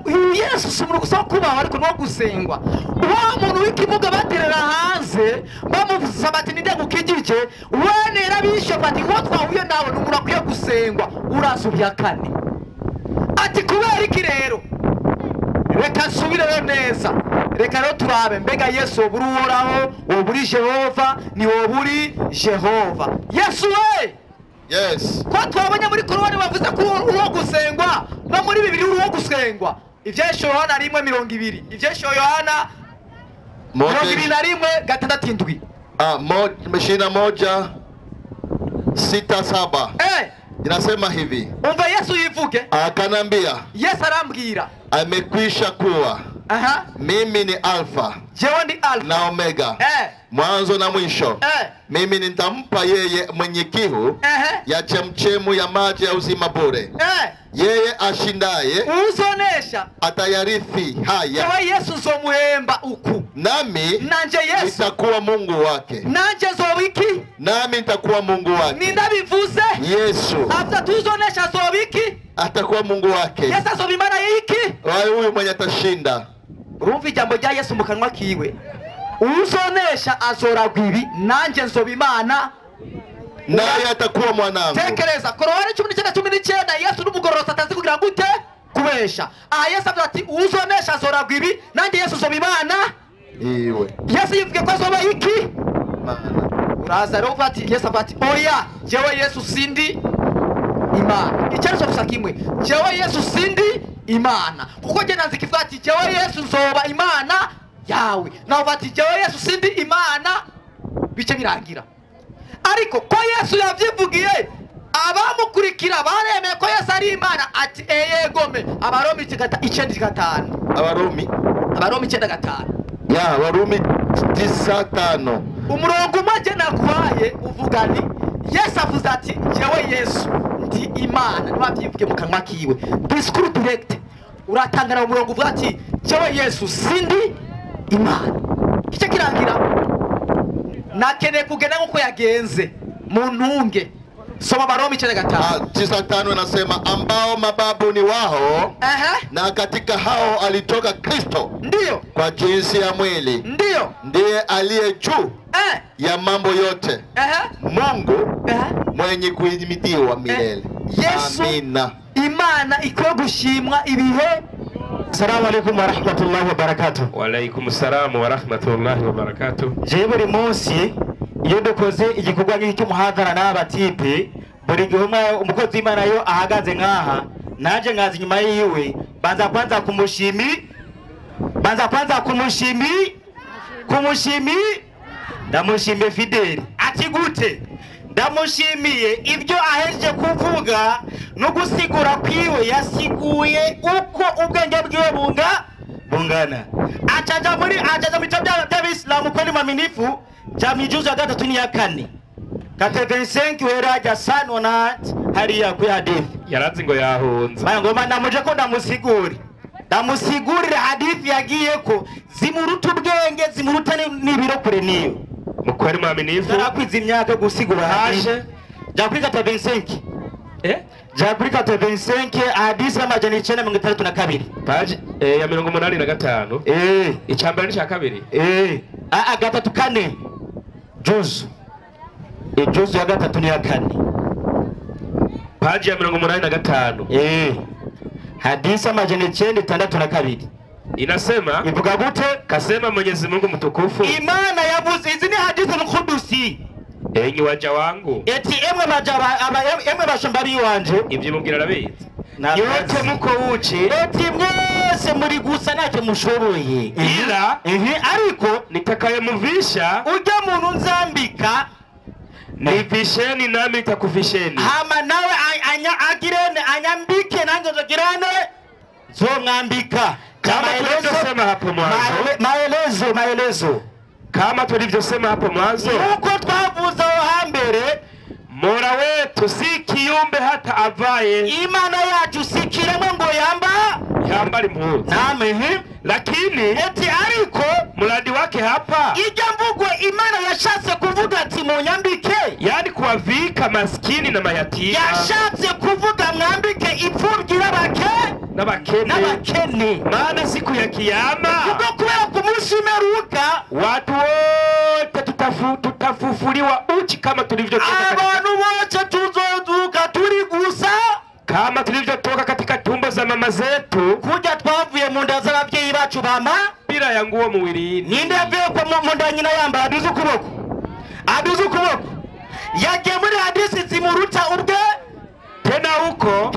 S5: Uyu Yesu si umuntu gusa wo kubahwa ariko no gusengwa. Wa muntu w'ikimuga baterera hanze bamuvuza ati ninde gukijije wenera bisho bati ngo twahuye nawe n'umuntu akwiye gusengwa urasubya kane. Ati kubera iki rero? Reka nsubire rero neza. Reka rero turabe mbega Yesu oburi uhoraho, oburi Jehova, ni oburi Jehova. Yesu we!
S6: Yes.
S5: Ko twabonye muri Korani bavuze ko uwo gusengwa no muri Bibiliya uwo gusengwa. Ivyesho Yohana 1:20. Ivyesho Yohana 21:67.
S6: 21:67. Inasema hivi.
S5: Umva Yesu yivuge.
S6: Akanambia.
S5: Yesu arambwira.
S6: Amekwisha kuwa. Mimi ni Alfa.
S5: Jewe ndi Alfa
S6: na Omega. Mwanzo na mwisho. Mimi nitampa yeye mwenye kiu ya chemchemu ya maji ya uzima bure. Yeye ashindaye
S5: uzonesha
S6: atayarithi haya.
S5: Jewe Yesu nzomuhemba uku.
S6: Nami
S5: nanje Yesu
S6: nitakuwa Mungu wake.
S5: Nanje zobiki.
S6: Nami nitakuwa Mungu wake.
S5: Nindabivuze
S6: Yesu.
S5: After tuzonesha zobiki
S6: atakuwa Mungu wake.
S5: Yesu azobimana yiki.
S6: Huyu mwenye atashinda.
S5: Urumva ijambo rya Yesu mu kanwa kiwe. Uzonesha azoragwa ibi nanje nzobimana
S6: naye atakuwa mwanangu.
S5: Tekereza Korani 19:19 Yesu n'umugororotsi atazi kugira gute kubesha. Yesu avuga ati uzonesha azoragwa ibi nanje Yesu nzobimana
S6: iwe.
S5: Yesu yivuge ko azoba iki?
S6: Mana.
S5: Uraza rero uvuga ati Yesu avuga ati oya jewe Yesu sindi Imana. Icyo gusa kimwe. Jewe Yesu sindi Imana. Kuko je nanzi kivuga ati jewe Yesu nzoba Imana yawe. Nawe ati jewe Yesu sindi Imana bice birangira. Ariko ko Yesu yavyivugiye abamukurikira baremeye ko Yesu ari Imana ati eyegome. Abaroma 9:5. Abaroma 9:5.
S6: Ya Warumi 9:5.
S5: Umurongo umwe je nakuhaye uvuga ni Yesu avuze ati jewe Yesu ndi Imana. Niwavyivuge mu kanwa kiwe. Discours direct. Uratangana umurongo uvuga ati jewe Yesu sindi Imana. Kice kirangira. Nakeneye kugenda nkuko yagenze mu ntunge. Soma Warumi 9:5.
S6: 9:5 inasema ambao mababu ni wao na katika hao alitoka Kristo.
S5: Ndio.
S6: Kwa jinsi ya mwili.
S5: Ndio.
S6: Ndiye aliye juu ya mambo yote. Mungu mwenye kuhimidiwa milele.
S5: Yesu.
S6: Amina.
S5: Imana ikwiye gushimwa ibihe.
S4: Assalamu alaikum warahmatullahi wabarakatuh.
S7: Wa alaikum salam warahmatullahi wabarakatuh.
S4: Jewe buri munsi
S2: Iyo dukoze igikorwa nk'iki cy'umuhadhara n'abatipe, buri gihe umukozi w'Imana yo ahagaze nkaha, naje nkaza inyuma yiwe, banza kwanza kumushimi, banza kwanza kumushimi, kumushimi, ndamushimiye Fideli. Ati gute? Ndamushimiye ibyo aheje kuvuga no gusigura kwiwe, yasiguye uko ubwenge bwiwe bungana. Achaja muri bitabo by'Abisilamu ko ni mwaminifu cha mijuzo ya 3 ni ya 4. Kate 25 weraja sanonat hariya ku hadithi.
S3: Yarazi ngo yahunze.
S2: Bana ngoma namuje ko ndamusiguri. Ndamusigurira hadithi yagiye ko zimuruta ubwenge, zimuruta n'ibiro kure niyo.
S3: Mukwari mwaminifu.
S2: Nakwiza imyaka gusigura haje. Ja kuri 25. Ja kuri 25 hadithi ya 962.
S3: Page ya 85. Icambere n'icya kabiri.
S2: A gatatu kane. Juzu. Juzu ya 3 ni ya 4.
S3: Page ya 85.
S2: Hadithi ya 962.
S3: Inasema
S2: ivuga gute?
S3: Kasema Mwenyezi Mungu mtukufu.
S2: Imana yavuze izi ni hadithi al-Qudusi.
S3: Enyi waja wangu.
S2: Eti emwe baja emwe bashamba biwanje.
S3: Ibyo mubwira arabizi. Yote muko uchi.
S2: Eti mwese muri gusa ntacyo mushoboye.
S3: Ila
S2: ariko
S3: nitakayemuvisha
S2: ujya muntu nzambika
S3: nivisheni nami nitakuvisheni.
S2: Hama nawe agirene anyambike nanjye nzogirane nzomwambika.
S3: Kama tulivyosema hapo mwanzo.
S2: Maelezo.
S3: Kama tulivyosema hapo mwanzo.
S2: Uko twavuze aho hambere,
S3: Mola wetu si kiumbe hata avaye.
S2: Imana yacu si kiremwa ngo yambara
S3: impuzu.
S2: Naam,
S3: lakini
S2: eti ariko
S3: muradi wake hapa
S2: ijya mvugo Imana yashatse kuvuga ati munyambike,
S3: yani kuwavika maskini na mayatima.
S2: Yashatse kuvuga mwambike imfubyi n'abakene.
S3: Maana siku ya kiyama,
S2: kuko kubera ku munsi w'imperuka,
S3: watu wote tutafufuliwa uchi kama tulivyotoka.
S2: Abantu bose tuzozuka turi gusa
S3: kama tulivyotoka katika tumbo za mama zetu,
S2: kujya twavuye mu nda z'ababyeyi bacu bama
S3: bila ya nguo mwilini.
S2: Ninde yavuye mu nda nyina yambaye aduze ukuboko? Aduze ukuboko. Yagiye muri hadisi zimuruta ubwe.
S3: Tena huko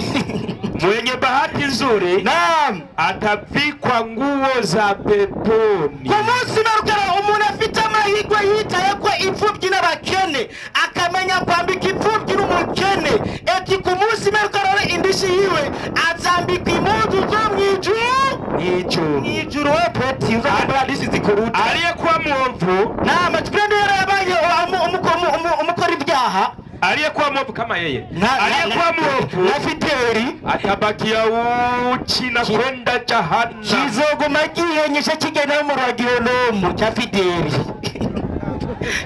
S3: mwenye bahati nzuri,
S2: naam,
S3: atavikwa nguo za peponi.
S2: Ku munsi w'imperuka umuntu afite amahirwe yitaye ko imfubyi n'abakene, akamenya kwambika imfubyi n'umukene. Eti ku munsi w'imperuka rero indishi yiwe azambikwa impuzu zo mw'ijuru. Mw'ijuru we peti uzambara hadisi zikuruta.
S3: Aliyekuwa mwovu,
S2: naam, twende yarabaye umukora ibyaha.
S3: Aliyekuwa mwovu kama yeye, aliyekuwa mwovu
S2: na Fideli
S3: atabakia uchi na kwenda jahannam.
S2: Kizoguma gihenyesha kigenda mu ragionomu cha Fideli.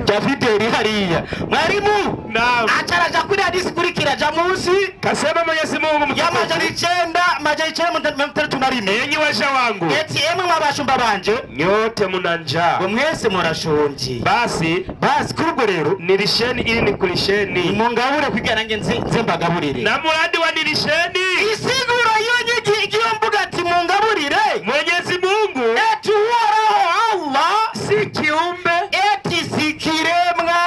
S2: Cha Fideli hariya. Mwalimu,
S3: naam,
S2: acharaja kuri hadisi kurikira ja munsi.
S3: Kasema Mwenyezi Mungu
S2: ya 931.
S3: Enyi waja wangu,
S2: eti emwe mwabashumba banje,
S3: nyote muna njaa,
S2: mwese murashonje.
S3: Basi
S2: kuri ubwo rero
S3: nilisheni ili nikulisheni.
S2: Mungabure kugira nange nze mbagaburire.
S3: Na muradi wa nilisheni,
S2: isiguro iyo ngiyo mvuga ati mungaburire,
S3: Mwenyezi Mungu
S2: eti uhoraho Allah
S3: si kiumbe,
S2: eti si kiremwa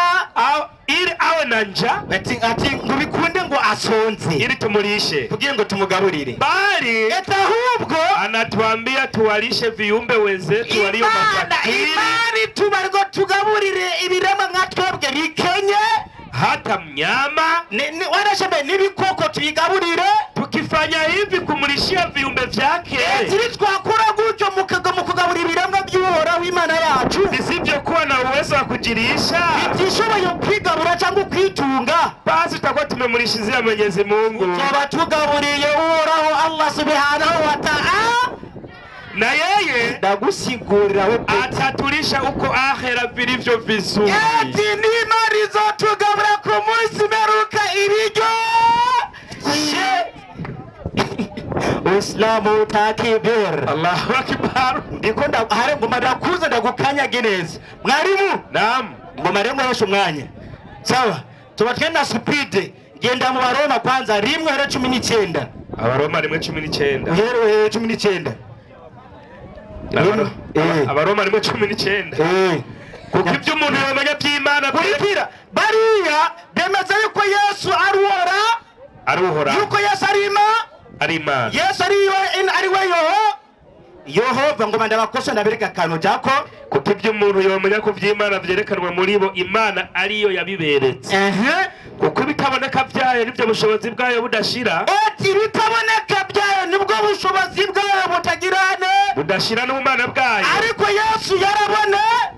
S3: ili awe na njaa,
S2: ati ngo bikunde ngo asonze
S3: ili tumulishe,
S2: kugira ngo tumugaburire.
S3: Bali
S2: eti ahubwo
S3: anatuambia tuwalishe viumbe wenzetu walio mafakiri.
S2: Imana tubargo tugaburire ibiremwa nka twebwe bikenye,
S3: hata mnyama
S2: warashembe n'ibikoko tubigaburire.
S3: Tukifanya hivi kumlishia viumbe vyake,
S2: eti twakora gutyo mukugaburira ibiremwa by'Uhoraho Imana yacu
S3: visivyokuwa na uwezo wa kujilisha,
S2: bitishoboye kwigabura cyangwa kwitunga,
S3: basi tutakuwa tumemlishizia Mwenyezi Mungu.
S2: Tuba tugaburiye Uhoraho Allah subhanahu wa ta'ala,
S3: na yeye
S2: ndagusigurira we
S3: atatulisha uko akhera vilivyo vizuri.
S2: Eti n'Imana izotugabura ku munsi mperuka ibiryo. Uislamu takbir.
S3: Allahu akbar.
S2: Ndiko ndahare ngoma ndakuza ndagukanyage neza. Mwalimu,
S3: naam,
S2: ngoma rero mweshe umwanya. Sawa, tuba twenda speed. Genda mu Baroma kwanza 1:19.
S3: Abaroma 1:19.
S2: Uhere 19.
S3: Abaroma 1:19. Kuko ibyo umuntu yomenya by'Imana
S5: kurikira bariya bemeza yuko Yesu ari uhora
S3: ari uhora
S5: yuko Yesu ari Imana Yesu ari we Yehova ngo ndabakosa ndabereka akantu jako
S3: kuko ibyo umuntu yomenya ko by'Imana byerekanwa muri bo Imana ariyo yabiberetse. Kuko ibitaboneka byayo nibyo bushobozi bwayo budashira.
S5: Ati ibitaboneka byayo nibwo bushobozi bwayo butagirane
S3: budashira n'ubumana bwayo.
S5: Ariko Yesu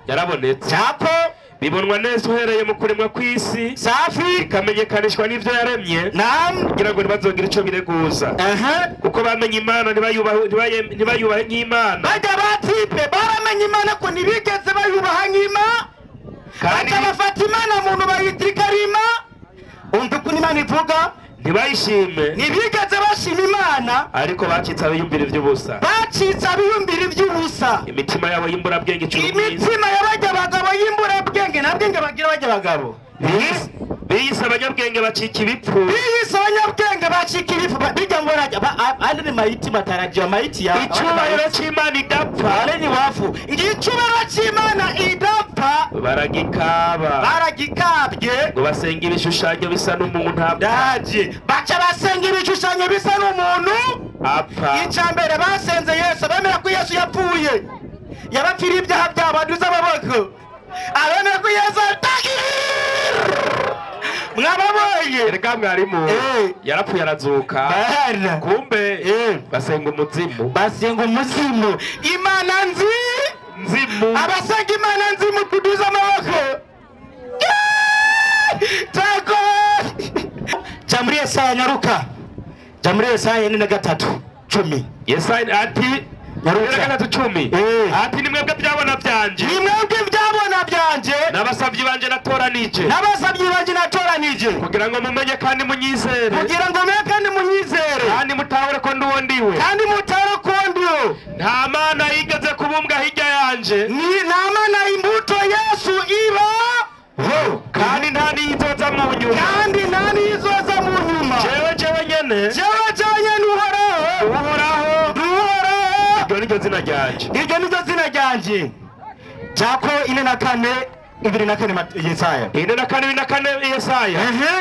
S5: yarabonetse
S3: jako bibonwa neza uhereye mu kuremwa kw'isi
S5: safi
S3: ikamenyekanishwa n'ivyo yaremye
S5: naam
S3: kugira ngo ntibazogira ico bireguza. Kuko bamenye Imana ntibayubahe nk'Imana.
S5: Bajya batipe baramenye Imana ko ntibigeze bayubaha nk'Imana
S3: kandi
S5: bafata Imana muntu bayitirika rima umva ukuntu Imana ivuga
S3: ntibayishime
S5: ntibigeze bashima Imana
S3: ariko bacitse abiyumvira ivy'ubusa
S5: bacitse abiyumvira ivy'ubusa
S3: imitima yabo y'imburabwenge icura
S5: imitima y'abajya bagabo y'imburabwenge nta bwenge bagira bajya bagabo
S3: biyise abanyabwenge bacika ibipfu
S5: biyise abanyabwenge bacika ibipfu bijya ngo ari ni maiti matarajia maiti ya
S3: icyubahiro cy'Imana idapfa
S5: ari ni wafu icyubahiro cy'Imana idapfa
S3: baragikaba
S5: baragikabye
S3: ngo basenga ibishushanyo bisa n'umuntu
S5: apfa baca basenga ibishushanyo bisa n'umuntu
S3: apfa.
S5: Icya mbere basenze Yesu bemera ko Yesu yapfuye yabapfiriye ibyaha byabo aduza amaboko abemera ko Yesu mwababonye
S3: reka mwarimu yarapfuye arazuka kumbe basenga umuzimu
S5: basenga umuzimu Imana nzimu abasenga Imana nzimu kuduza amaboko tako ja muri Yesaya nyaruka ja muri Yesaya 43:10
S3: Yesaya ati
S5: nyaruka
S3: 3:10 ati ni mwebwe byabona byanje
S5: ni mwebwe byabona byanje
S3: n'abasabyi banje natoranije
S5: n'abasabyi banje natoranije
S3: kugira ngo mumenye kandi munyizere
S5: kugira ngo mumenye kandi munyizere
S3: kandi mutahure ko ndi uwo ndiwe
S5: kandi mutahure ko ndiwe
S3: nta mana yigeze kubumbwa hirya yanje
S5: ni nta mana imbuto Yesu iba
S3: kandi nta niyizoza mu nyuma
S5: kandi nta niyizoza mu nyuma
S3: jewe nyene
S5: jewe nyene uhoraho
S3: iryo niryo zina ryanje
S5: iryo niryo zina ryanje jako 4:4 24 Yesaya
S3: 4:24 Yesaya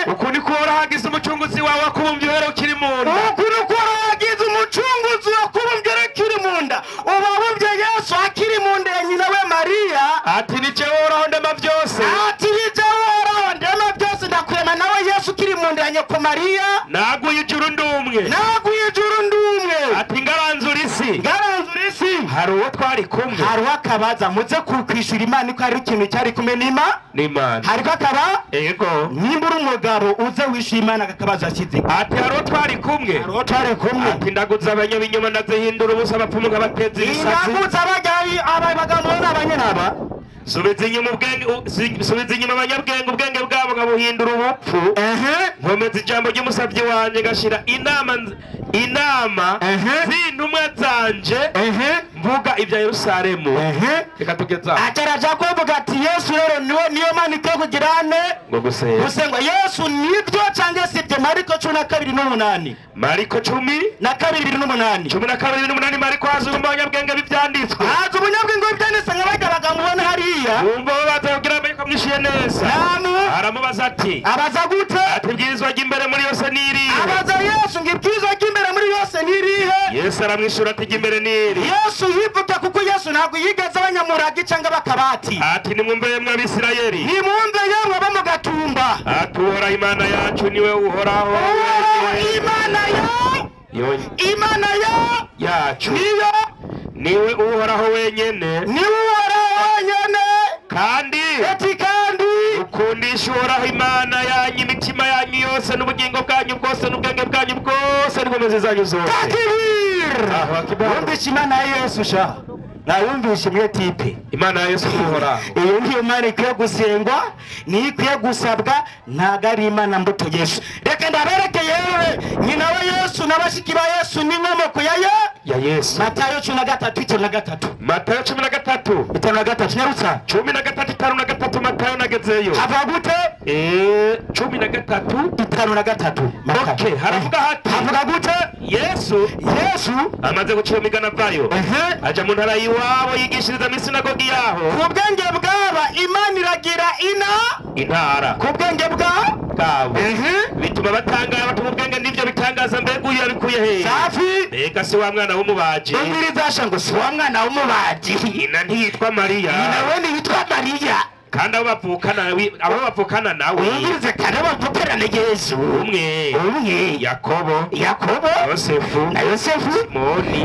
S3: uku niko Uhoraho agize umucunguzi wawe akubumbye uhereye ukiri mu nda
S5: uku niko Uhoraho agize umucunguzi wakubumbye ukiri mu nda ubabumbye Yesu akiri mu nda ya nyina we Mariya
S3: ati ni jewe Uhoraho ndema byose
S5: ati ni jewe Uhoraho ndema byose ndakurema nawe Yesu ukiri mu nda ya nyoko Mariya
S3: naguye ijuru ndumwe
S5: naguye ijuru ndumwe
S3: ati ngaranzura isi
S5: ngaranzura isi
S3: hari uwo twari kumwe
S5: hari uwakabaza muze kwishura Imana ko hari ikintu cyari kumwe
S3: n'Imana
S5: hariko akaba
S3: yego
S5: nimba uri umugabo uze wishyura Imana akakabazo ashyize
S3: ati hari uwo twari kumwe
S5: hari uwo twari kumwe
S3: ati ndaguza abanyabinyoma ndazihindura ubusa abapfumu nkabateza ibisazi
S5: ndaguza abagabo n'abanyenaba
S3: subiza inyuma ubwenge subiza inyuma abanyabwenge ubwenge bwabo nkabuhindura ubupfu nkomeza ijambo ry'umusabyi wanje ngashira inama z'intumwa zanje mvuga ibya Yerusalemu reka tugeza
S5: ataraja kuvuga ati Yesu rero niwe niyo mana ikwiye kugirane
S3: ngo gusenga
S5: gusengwa Yesu nibyo cyangwa sibyo Mariko 12:8
S3: Mariko
S5: 12:8
S3: 12:8 Mariko haza umunyabwenge b'ibyanditswe
S5: haza umunyabwenge w'ibyanditswe nk'abajyabaga mubona hariya
S3: wumva babaza kugira ngo kamwishyuye neza aramubaza ati
S5: abaza gute
S3: ati ibwirizwa ry'imbere muri yose ni irihe
S5: abaza Yesu ngo ibwirizwa ry'imbere muri yose ni irihe
S3: Yesu aramwishyura ati iry'imbere ni iri
S5: Yesu yivuga kuko Yesu ntabwo yigeze abanyamurage cyangwa bakabati
S3: ati nimwumve yemwe Abisirayeli
S5: nimwumve yemwe abo mu gatumba
S3: ati Uhoraho Imana yacu niwe uhoraho
S5: Imana yo Imana yo
S3: yacu
S5: niyo
S3: niwe uhoraho wenyene
S5: niwe uhoraho wenyene
S3: kandi
S5: ati kandi
S3: ukundisha Uhoraho Imana yanyu imitima yanyu yose n'ubugingo bwanyu bwose n'ubwenge bwanyu bwose n'inkomezi zanyu zose
S5: takbir wumvishe Imana ya Yesu sha nawumvishe mwe tipe
S3: Imana ya Yesu uhoraho
S5: iyo niyo Imana ikwiye gusengwa niyo ikwiye gusabwa ntago ari Imana mbuto Yesu reka ndabereke yewe nyina wa Yesu n'abashiki ba Yesu n'inkomoko ya
S3: Yesu
S5: Matayo 13:53
S3: Matayo 13
S5: 53 nyarutsa
S3: 13:53 Matayo nagezeyo
S5: hava gute
S3: 13
S5: 53
S3: okay haravuga hati
S5: havuga gute
S3: Yesu
S5: Yesu
S3: amaze gucira imigani avayo aja mu ntara yiwe
S4: iwabo yigishiriza mu isinagogi yaho.
S2: Ku bwenge bwaba Imana iragira
S4: intara.
S2: Ku bwenge
S4: bwabo bituma batangara batuma ubwenge n'ivyo bitangaza, mbega uyu yabikuye hehe?
S2: Safi.
S4: Mbega si wa mwana w'umubaji?
S2: Umviriza ngo si wa mwana w'umubaji.
S4: Nyina ntiyitwa Mariya?
S2: Nyina we ntiyitwa Mariya.
S4: Kandi abo bavukana nawe.
S2: Umvirize kandi abo bavukana na Yesu
S4: umwe Yakobo, Yosefu
S2: na Yosefu,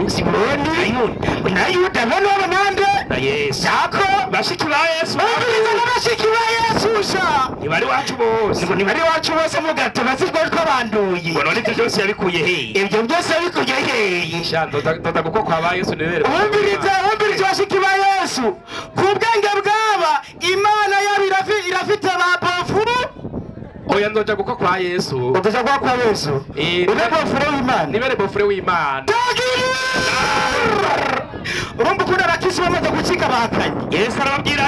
S4: Simoni
S2: na Yuda, bene wabo nande
S4: na Yesu.
S2: Yako
S4: bashiki ba Yesu.
S2: Umvirize na bashiki ba Yesu sha
S4: ntibari wacu bose.
S2: Ntibari wacu bose mugato bazirwa ko banduye.
S4: Ngo none ibyo byose yabikuye hehe?
S2: Ibyo byose yabikuye hehe?
S4: Sha ndoda guko kwa ba Yesu nibere.
S2: Umvirize bashiki ba Yesu. Ku bwenge bwaba Imana yabo irafite ba bofu.
S4: Oya ndoja guko kwa Yesu.
S2: Ndoja guko kwa Yesu. Ube bofure w'Imana.
S4: Nibere bofure w'Imana.
S2: Urumva ukuntu abakisi bamaze gucika bahakanye.
S4: Yesu arababwira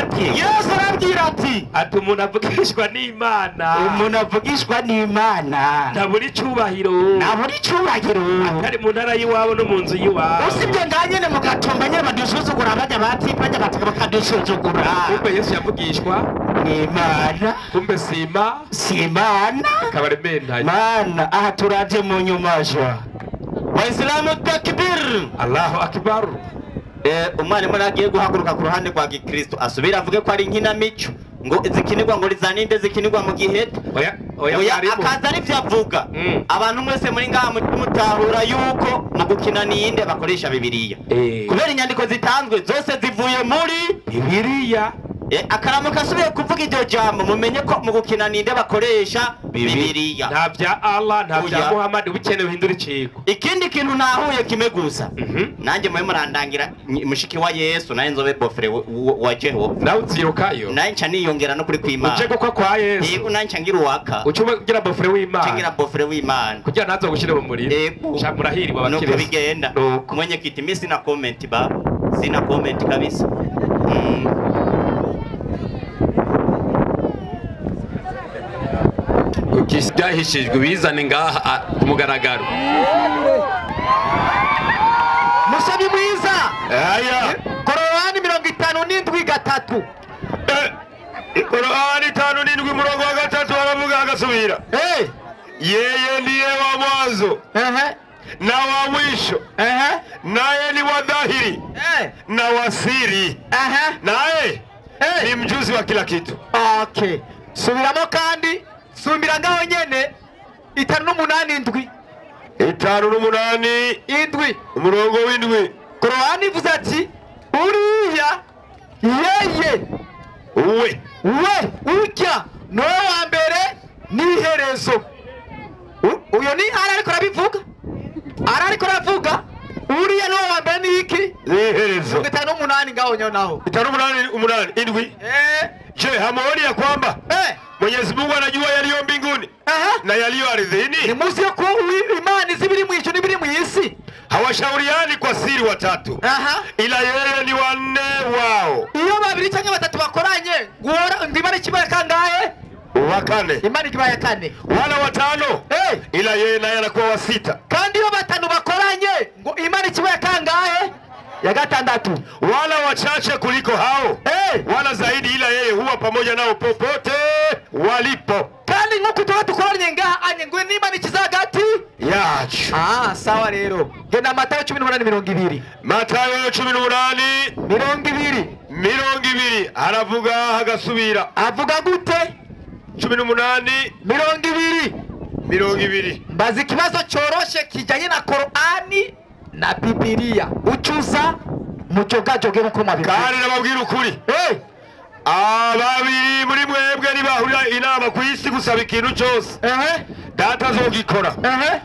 S4: ati, ati umuntu avugishwa n'Imana.
S2: Umuntu avugishwa n'Imana
S4: ntabura icyubahiro.
S2: Ntabura icyubahiro
S4: atari mu ntara y'iwabo no mu nzu y'iwabo.
S2: Usibye ngaha nyene mu Gatumba nyene badusuzugura, bajya bati bajya bakadusuzugura.
S4: Kumbe Yesu yavugishwa
S2: n'Imana.
S4: Kumbe sima
S2: Imana
S4: akaba ari
S2: Mana. Aha turaje mu nyuma sha. Waislamu takbir.
S4: Allahu akbar.
S2: Umwarimu agiye guhaguruka ku ruhande rwa Gikristo asubira avuge ko ari inkinamico ngo zikinirwa ngo rizaninde zikinirwa mu giheta.
S4: Oya
S2: akaza ari byo avuga. Abantu mwese muri ngaha mutahura yuko mu gukina ninde bakoresha Bibiliya. Kubera inyandiko zitanzwe zose zivuye muri
S4: Bibiliya.
S2: Akaramuka asubiye kuvuga iryo jambo mumenye ko mu gukina ninde bakoresha Bibiliya.
S4: Nta bya Allah, nta bya Muhammad, ubukenewe hindura iciko.
S2: Ikindi kintu nahuye kime gusa. Nanjye mwe murandangira mushiki wa Yesu naye nzobe bofre wa Jehova.
S4: Nawe uzirukayo.
S2: Naye nca niyongera no kuri kw'Imana.
S4: Uje gukwa kwa Yesu.
S2: Yego naye nca ngira uwaka.
S4: Uca ugira bofre w'Imana.
S2: Ngira bofre w'Imana.
S4: Kugira ntazo gushire mu muriro. Sha murahiriwe abakiristo.
S2: Nuko bigenda. Mwenye kiti mimi sina comment baba. Sina comment kabisa.
S3: Byahishijwe bizane ngaha ku mugaragaro.
S5: Musabi mwiza.
S3: Aya.
S5: Korani 57:3.
S3: Korani 57 umurongo wa 3 baravuga agasubira. Yeye ndiye wa mwanzo na wa mwisho, naye ni wa dhahiri na wa siri, naye ni mjuzi wa kila kitu.
S5: Okay. Subiramo kandi. Sumbira ngaho nyene 58:7. 58:7
S3: umurongo w'indwi.
S5: Korani ivuze ati uriya yeye
S3: we
S5: urya no wa mbere n'iherezo. Uyo ni ara ariko arabivuga. Ara ariko aravuga uriya no wa mbere ni iki?
S3: N'iherezo.
S5: 58 ngaho nyene naho.
S3: 58 7. Je, hamuoni ya kwamba Mwenyezi Mungu anajua yaliyo mbinguni na yaliyo ardhini?
S5: Ni muzi ko imani zibiri mu ijuru n'ibiri mu isi.
S3: Hawashauriani kwa siri watatu, ila yeye ni wanne wao.
S5: Iyo babiri cyangwa batatu bakoranye ngora ndibare kibaya kangahe?
S3: Wa kane.
S5: Imani kibaya kane.
S3: Wala watano, ila yeye naye anakuwa wa sita.
S5: Kandi iyo batanu bakoranye ngo imani kibaya kangahe? Ya gatandatu.
S3: Wala wachache kuliko hao, wala zaidi, ila yeye huwa pamoja nao popote walipo.
S5: Kandi nkuko tuba dukoranye ngaha anye ngo n'Imana ikizagati
S3: yacu.
S5: Sawa rero. Genda Matayo 18:20.
S3: Matayo 18:20. 20 aravuga hagasubira.
S5: Avuga gute?
S3: 18:20. 20.
S5: Mbaza ikibazo cyoroshe kijanye na Korani na Bibiliya. Ucuza mujogajoge nkuko mwabivuze.
S3: Kandi nababwira ukuri. Ababiri muri mwebwe nibahurira inama ku isi gusaba ikintu cyose, Data azogikora.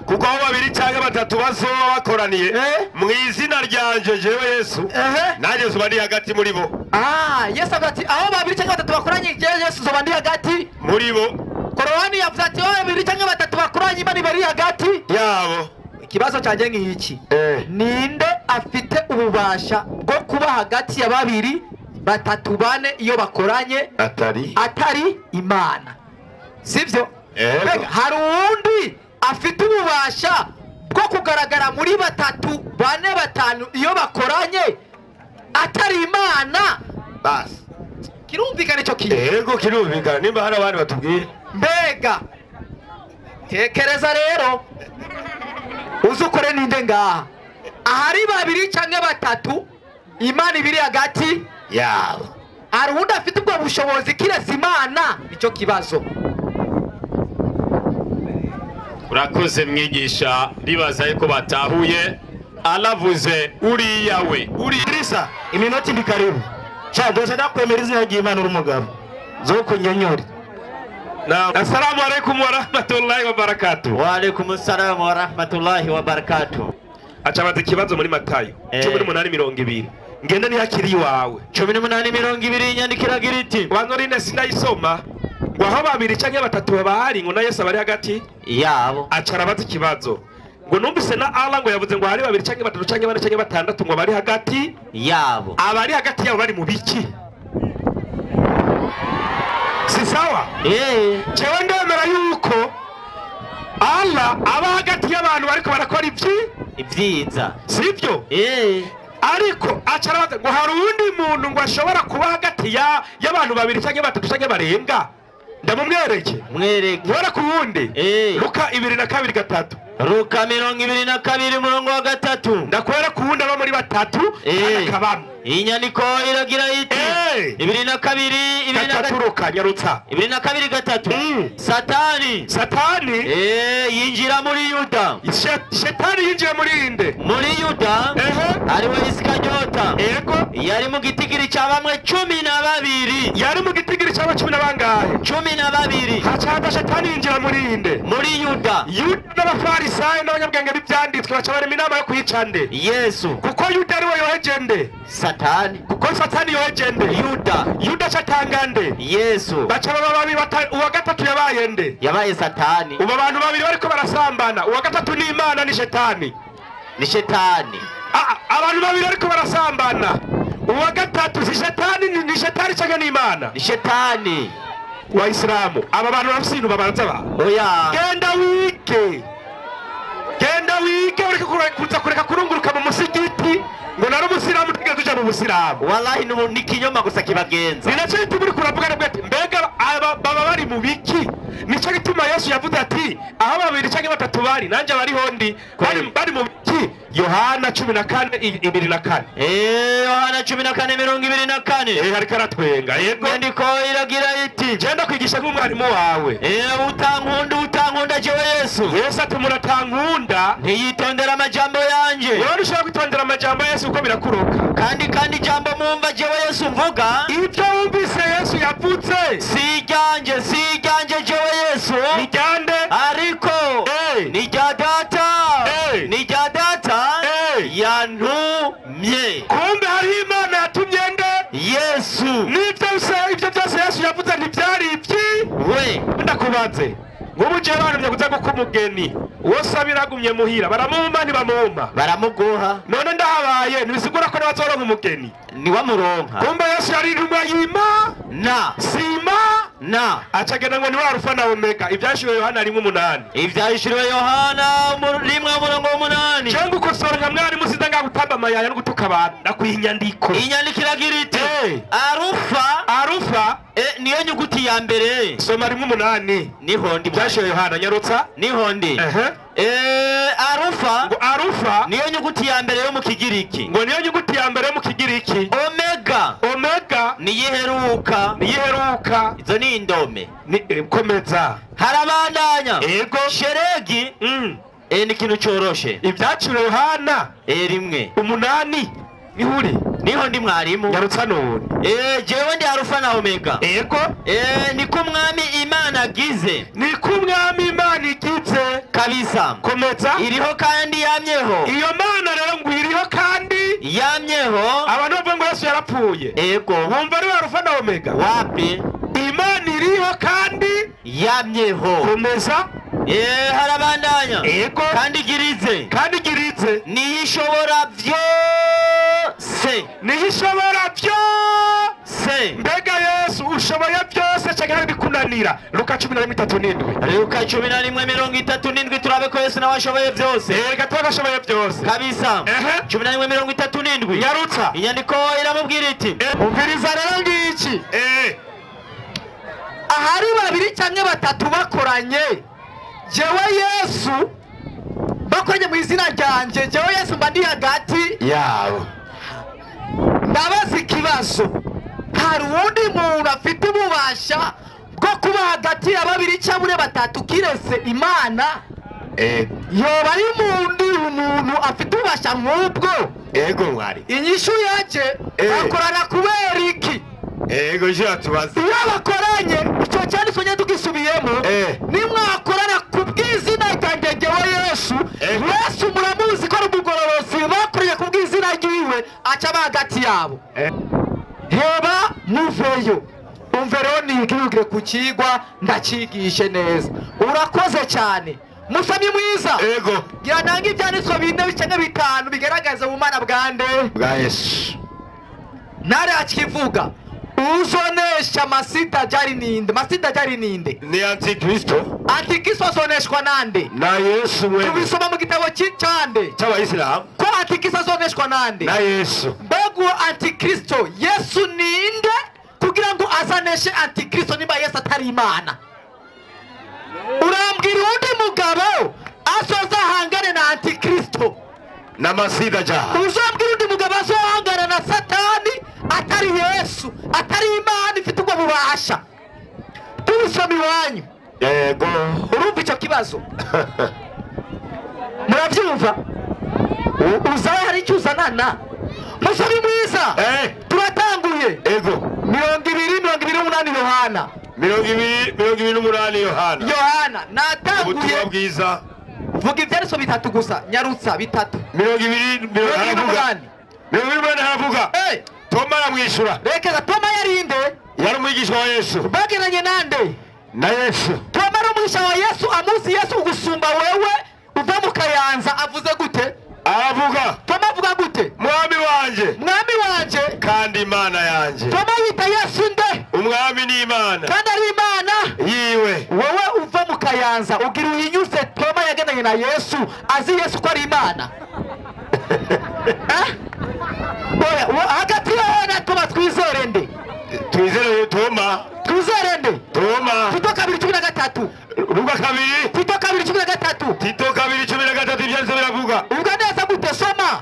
S3: Kuko aho babiri cyangwa batatu bazoba bakoraniye mu izina ryanje jewe Yesu, nanjye nzoba ndi hagati muri bo.
S5: Yesu avuga ati aho babiri cyangwa batatu bakoranye jewe Yesu nzoba ndi hagati
S3: muri bo.
S5: Korani yavuze ati aho babiri cyangwa batatu bakoranye Imana ibari hagati
S3: yabo.
S5: Ikibazo cyanjye ngiki, ninde afite ububasha bwo kuba hagati ya babiri batatu bane iyo bakoranye atari Imana? Sivyo? Hari uwundi afite ububasha bwo kugaragara muri batatu bane batanu iyo bakoranye Atari Imana.
S6: Basi
S5: kirumvikana ico kintu?
S7: Yego kirumvikana, nimba hari abandi batubwira.
S5: Mbega tekereza rero uzukore ninde ngaha ahari babiri canke batatu Imana ibiri hagati
S6: yabo.
S5: Hari uwundi afite ubwo bushobozi kiretse Imana? Nicyo kibazo.
S3: Urakoze mwigisha, ndibaza yuko batahuye. Alavuze uriya we uri
S2: Idrisa, iminota ndi karibu. Cha dose ndakwemera izina ry'Imana uri umugabo. Zo kunyonyore.
S4: Na assalamu alaikum wa rahmatullahi wa barakatuh.
S2: Wa alaikum assalam wa rahmatullahi wa barakatuh.
S4: Acabaza ikibazo muri Matayo 18:20. Ngende ntiyakiri iwawe.
S2: 18:20 inyandikiragira iti
S4: Wanzorine sinayisoma. Ngo aho babiri canke batatu bahari ngo na Yesu abari hagati
S2: yabo.
S4: Acarabaza ikibazo. Ngo numvise na Allah ngo yavuze ngo hari babiri canke batatu canke bane canke batandatu ngo bari hagati
S2: yabo.
S4: Abari hagati yabo bari mu biki? Si sawa? Jewe ndemera yuko Allah aba hagati y'abantu bariko barakora ibyiza. Sivyo? Ariko acarabaza ngo hari uwundi muntu ngo ashobora kuba hagati y'abantu babiri canke batatu canke barenga. Ndamumwereke.
S2: Mwereke.
S4: Wera ku wundi. Luka 22:3.
S2: Luka 22 umurongo wa 3.
S4: Ndakwera ku wundi aba muri batatu akabamo.
S2: Inyandiko iragira iti 22
S4: 23 Luka nyarutsa.
S2: 22:3. Satani yinjira muri Yuda.
S4: Shetani yinjira muri inde?
S2: Muri Yuda. Ariwe Isikariota.
S4: Yego.
S2: Yari mu gitigiri cya bamwe 12.
S4: Yari mu gitigiri cya cumi na bangahe?
S2: 12.
S4: Hacaza Shetani yinjira muri inde?
S2: Muri Yuda.
S4: Yuda n'abafarisayo n'abanyabwenge b'ibyanditswe baca barema inama yo kwica nde?
S2: Yesu.
S4: Kuko Yuda ariwe yoheje nde?
S2: Satani.
S4: Kuko Satani yoheje nde?
S2: Yuda.
S4: Yuda acatanga nde?
S2: Yesu.
S4: Baca baba babiri, uwa gatatu yabaye nde?
S2: Yabaye Satani.
S4: Ubu abantu babiri bariko barasambana, uwa gatatu ni Imana ni Shetani.
S2: Ni Shetani.
S4: Abantu babiri bariko barasambana, uwa gatatu si Shetani, ni Shetani canke ni Imana?
S2: Ni Shetani.
S4: Waislamu aba bantu bafise ibintu babanza ba.
S2: Oya.
S4: Genda wige. Genda wige ureke kuza kureka kurunguruka mu musigiti ngo nari umusilamu tugeze tuja mu busilamu.
S2: Wallahi ni kinyoma gusa kibagenza.
S4: Ni nacyo gituma uriko uravuga nabwo ati mbega aba baba bari mu biki? Nico gituma Yesu yavuze ati aho babiri canke batatu bari nanje bariho ndi. Bari mu biki? Yohana 14:24.
S2: Yohana 14:24.
S4: Hariko aratwenga. Yego.
S2: Inyandiko iragira iti
S4: genda kwigisha nk'umwarimu wawe.
S2: Utankunda jewe Yesu.
S4: Yesu ati muratankunda
S2: ntiyitondera amajambo yanje.
S4: Wewe ushobora kwitondera amajambo ya Yesu uko birakuroka.
S2: Kandi ijambo mwumva jewe Yesu mvuga,
S4: ibyo wumvise Yesu yavuze
S2: si iryanjye jewe Yesu,
S4: ni iryande?
S2: Ariko ni irya Data. Ni irya Data yantumye.
S4: Kumbe hariho Imana yatumye nde?
S2: Yesu.
S4: Nibyo ibyo byose Yesu yavuze ntibyari ibyi
S2: we.
S4: Ndakubaze nk'ubu jewe bantumye kuza guka umugeni, uwo sabira agumye muhira baramumpa ntibamumpa?
S2: Baramuguha.
S4: None ndahabaye ntibisigura ko nabazoronka umugeni?
S2: Niwamuronka.
S4: Kumbe Yesu yari intumwa y'Imana sima
S2: na
S4: acagenda ngo ni wa Alufa na Omega. Ibyahishuriwe Yohana 1:8.
S2: Ibyahishuriwe Yohana 1:8.
S4: Cyangwa ukosora nka mwarimu siza ngagutamba amayaya no gutuka abantu. Ndakwiha inyandiko.
S2: Inyandiko iragira iti Arufa niyo nyuguti ya mbere.
S4: Soma 1:8.
S2: Niho ndi.
S4: Ibyahishuriwe Yohana nyarutsa.
S2: Niho ndi. Arufa
S4: ngo Arufa
S2: niyo nyuguti ya mbere yo mu Kigiriki.
S4: Ngo niyo nyuguti ya mbere yo mu Kigiriki. Omega
S2: niyiheruka.
S4: Niyiheruka.
S2: Izo ni indome.
S4: Ni komeza.
S2: Harabandanya.
S4: Yego.
S2: Sheregi ni ikintu coroshe.
S4: Ibyaciro Yohana
S2: 1:8
S4: nihuri.
S2: Niho ndi mwarimu.
S4: Nyarutsa none.
S2: Jewe ndi Alufa na Omega.
S4: Yego.
S2: Niko umwami Imana agize.
S4: Niko umwami Imana igize.
S2: Kabisa.
S4: Komeza.
S2: Iriho kandi yamyeho.
S4: Iyo Mana rero ngo iriho kandi
S2: yamyeho.
S4: Abantu bavuga ngo Yesu yarapfuye.
S2: Yego.
S4: Wumva ari Alufa na Omega?
S2: Wapi?
S4: Imana iriho kandi
S2: yamyeho.
S4: Komeza.
S2: Harabandanya.
S4: Yego.
S2: Kandi igirize.
S4: Kandi igirize.
S2: Niyo ishobora byose.
S4: Niyo ishobora byose.
S2: Se.
S4: Mbega Yesu Ushoboye byose cyangwa hari bikunanira? Luka 11:37.
S2: Luka 11:37 turabe ko Yesu nawe ashoboye byose.
S4: Reka turabe ashoboye byose.
S2: Kabisa. 11:37.
S4: Nyarutsa.
S2: Inyandiko iramubwira iti
S5: umviriza rero ngiki. Ahari babiri cyangwa batatu bakoranye jewe Yesu bakoranye mu izina ryanjye, jewe Yesu mba ndi hagati
S7: yabo.
S5: Ndabaza ikibazo, hari uwundi muntu afite ububasha bwo kuba hagati ya babiri cyangwa batatu kirese Imana? Yoba ari umuntu afite ububasha nk'ubwo?
S7: Ego mwari.
S5: Inyishu yaje bakorana kubera iki?
S7: Ego je atubaza.
S5: Iyo bakoranye icyo cyanditswe nyine tugisubiyemo, nimwakorana ku bw'izina ryanjye jewe Yesu, Yesu muramuzi ko ari umugororozi, bakoranye ku bw'izina ryiwe aca aba hagati yabo. Heba muveyo. Umve rero nigire ku kigwa ndakigishe neza. Urakoze cyane. Musomyi mwiza.
S7: Ego.
S5: Gira nange ibyanditswe 4 cyangwa 5 bigaragaza ubumana bwande
S7: bwa Yesu.
S5: Ntare akivuga uzonesha masita jari ninde? Masita jari ninde?
S7: Ni Antikristo.
S5: Antikristo azoneshwa nande?
S7: Na Yesu wewe.
S5: Tubisoma mu gitabo cy'Icyande
S7: cy'Abayisilamu.
S5: Ko Antikristo azoneshwa nande?
S7: Na Yesu.
S5: Mbega Antikristo Yesu ninde kugira ngo azaneshe Antikristo niba Yesu atari Imana? Urambwira undi mugabo azoza ahangane na Antikristo
S7: na Masida jari.
S5: Uzambwira undi mugabo azohangana na Satani atari Yesu, atari Imana ifite ubwo bubasha. Tubisoma iwanyu.
S7: Yego.
S5: Urumva icyo kibazo? Murabyumva? Uzaye hari icyo uzanana? Musomyi mwiza. Turatanguye.
S7: Ego.
S5: 20:28 Yohana.
S7: 20:28 Yohana.
S5: Yohana natanguye.
S7: Ubutumwa bwiza.
S5: Vuga ibyanditswe bitatu gusa, nyarutsa bitatu.
S7: 20:28. 28 haravuga. Toma aramwishura.
S5: Rekeza Toma yarinde?
S7: Yari umwigishwa wa Yesu.
S5: Bageranye nande?
S7: Na Yesu.
S5: Toma ari umwigisha wa Yesu, amuzi Yesu gusumba wewe uva mu Kayanza, avuze gute?
S7: Aravuga.
S5: Toma avuga gute?
S7: Mwami wanje.
S5: Mwami wanje
S7: kandi Imana yanje.
S5: Toma yita Yesu nde?
S7: Umwami ni Imana.
S5: Kandi ari Imana
S7: yiwe.
S5: Wowe uva mu Kayanza ugira uhinyuse Toma yagendanye na Yesu, azi Yesu ko ari Imana. Oya, hagati yawe na Toma twizere nde?
S7: Twizere Toma.
S5: Twizere nde?
S7: Toma.
S5: Tito 2:13.
S7: Luka 2.
S5: Tito 2:13.
S7: Tito 2:13 ibyanditswe biravuga.
S5: Uvuga neza gute? Soma.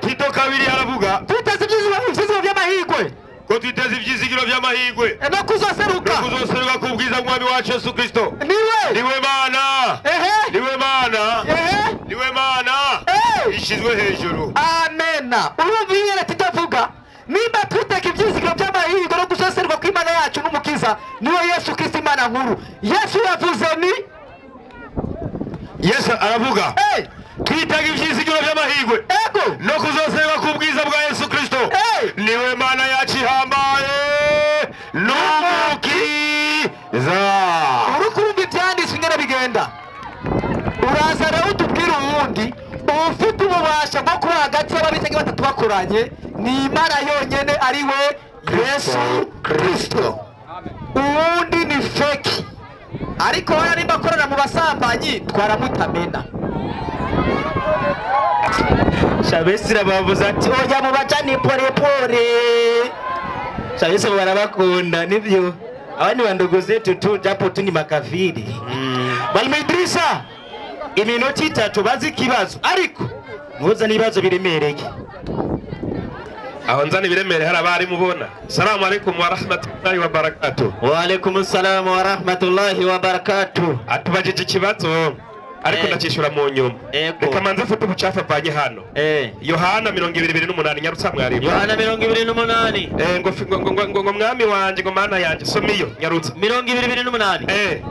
S7: Tito 2 aravuga.
S5: Twiteze ibyizigiro by'amahirwe.
S7: Ko twiteze ibyizigiro by'amahirwe.
S5: No kuzoseruka.
S7: No kuzoseruka ku bwiza bw'Umwami wacu Yesu Kristo.
S5: Niwe.
S7: Niwe Mana. Niwe Mana. Niwe Mana. Ishizwe hejuru.
S5: Amena. Urumva ingene Tito avuga? Nimba twiteka ibyizigiro by'amahirwe no gusoserwa kw'Imana yacu n'Umukiza, niwe Yesu Kristo Imana nkuru. Yesu yavuze ni
S7: Yesu aravuga. Twitega ibyizigiro by'amahirwe.
S5: Ego.
S7: No kuzoserwa ku bwiza bwa Yesu Kristo. Niwe Mana yacu ihambaye n'Umukiza.
S5: Uri kurumva ibyanditswe ingene bigenda? Uraza rero utubwira uwundi ufite ububasha bwo kuba hagati y'ababiri cyangwa batatu bakoranye, ni Imana yonyene ari we Yesu Kristo. Uwundi ni feki. Ariko hano nimba akorana mu basambanyi twaramutamena.
S2: Shabesira bavuze ati oya mubacane pole pole. Shabesira barabakunda nivyo. Abandi bandugu zetu tu japo tu ni makafiri. Mwalimu Idrisa iminota 3 bazi ikibazo ariko muza n'ibibazo biremereye.
S4: Aho nzana ibiremereye hari abari mubona. Salamu alaikum wa rahmatullahi wa barakatuh.
S2: Wa alaikum salam wa rahmatullahi wa barakatuh.
S4: Atubajije ikibazo ariko ndakishura mu nyuma. Reka manze mfate ubucafu avanye hano. Yohana 28 nyarutsa mwarimu.
S2: Yohana 28.
S4: Ngo mwami wanje ngo mana yanje somiyo nyarutsa.
S2: 28.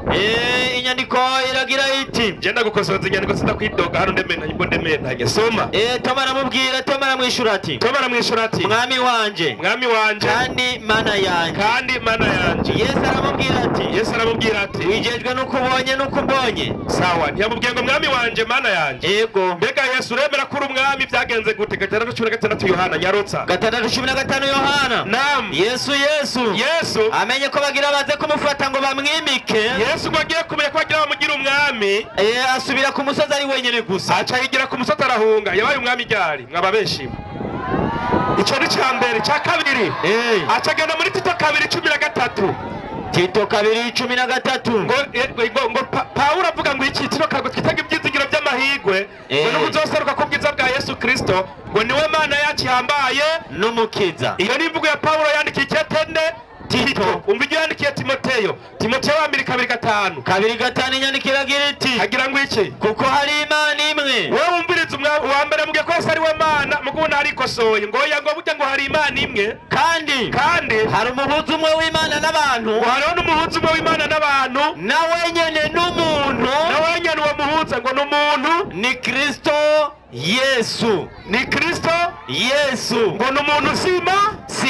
S2: Inyandiko iragira iti
S4: genda gukosoza inyandiko sindakwidoga hano ndementanye ngo ndementanye soma.
S2: Toma aramubwira, Toma aramwishura ati.
S4: Toma aramwishura ati
S2: mwami wanje.
S4: Mwami wanje
S2: kandi mana yanje.
S4: Kandi mana yanje.
S2: Yesu aramubwira ati.
S4: Yesu aramubwira ati
S2: wijejwe nuko ubonye nuko mbonye.
S4: Sawa ntiyamubwiye Amubwiye ngo mwami wanje, mana yanje.
S2: Yego.
S4: Mbega Yesu uremera ko uri umwami byagenze gute? 6:16 Yohana, nyarutsa.
S2: 6:15 Yohana.
S4: Naam.
S2: Yesu amenye ko bagira baze kumufata ngo bamwimike.
S4: Yesu ngo agiye kumenya ko bagira bamugira umwami.
S2: Asubira ku musozi ari wenyine gusa.
S4: Aca yigira ku musozi arahunga. Yabaye umwami ryari? Mwaba benshi. Ico ni ca mbere. Ca kabiri, aca agenda muri Tito 2:13.
S2: Tito 2:13.
S4: Ngo Pawulo avuga ngo iki Tito kago twitega ibyizigiro by'amahirwe ngo no kuzoseruka ku bwiza bwa Yesu Kristo, ngo niwe Mana yacu ihambaye
S2: n'umukiza.
S4: Iyo ni imvugo ya Pawulo yandikiye iketende Tito. Umva ibyo yandikiye Timoteyo. Timoteyo wa mbere 2:5.
S2: 2:5 inyandiko iragira iti,
S4: agira ngo iki?
S2: Kuko hari Imana imwe.
S4: Wewe wumviriza uwa mbere mubwiye ko Yesu ari we Mana, mugubona arikosoye ngo oya, ngo burya ngo hari Imana imwe,
S2: kandi hari umuhuza umwe w'Imana n'abantu.
S4: Ngo hariho n'umuhuza umwe w'Imana n'abantu,
S2: na wenyene n'umuntu.
S4: Na wenyene uwo muhuza ngo n'umuntu
S2: ni Kristo Yesu.
S4: Ni Kristo
S2: Yesu.
S4: Ngo n'umuntu si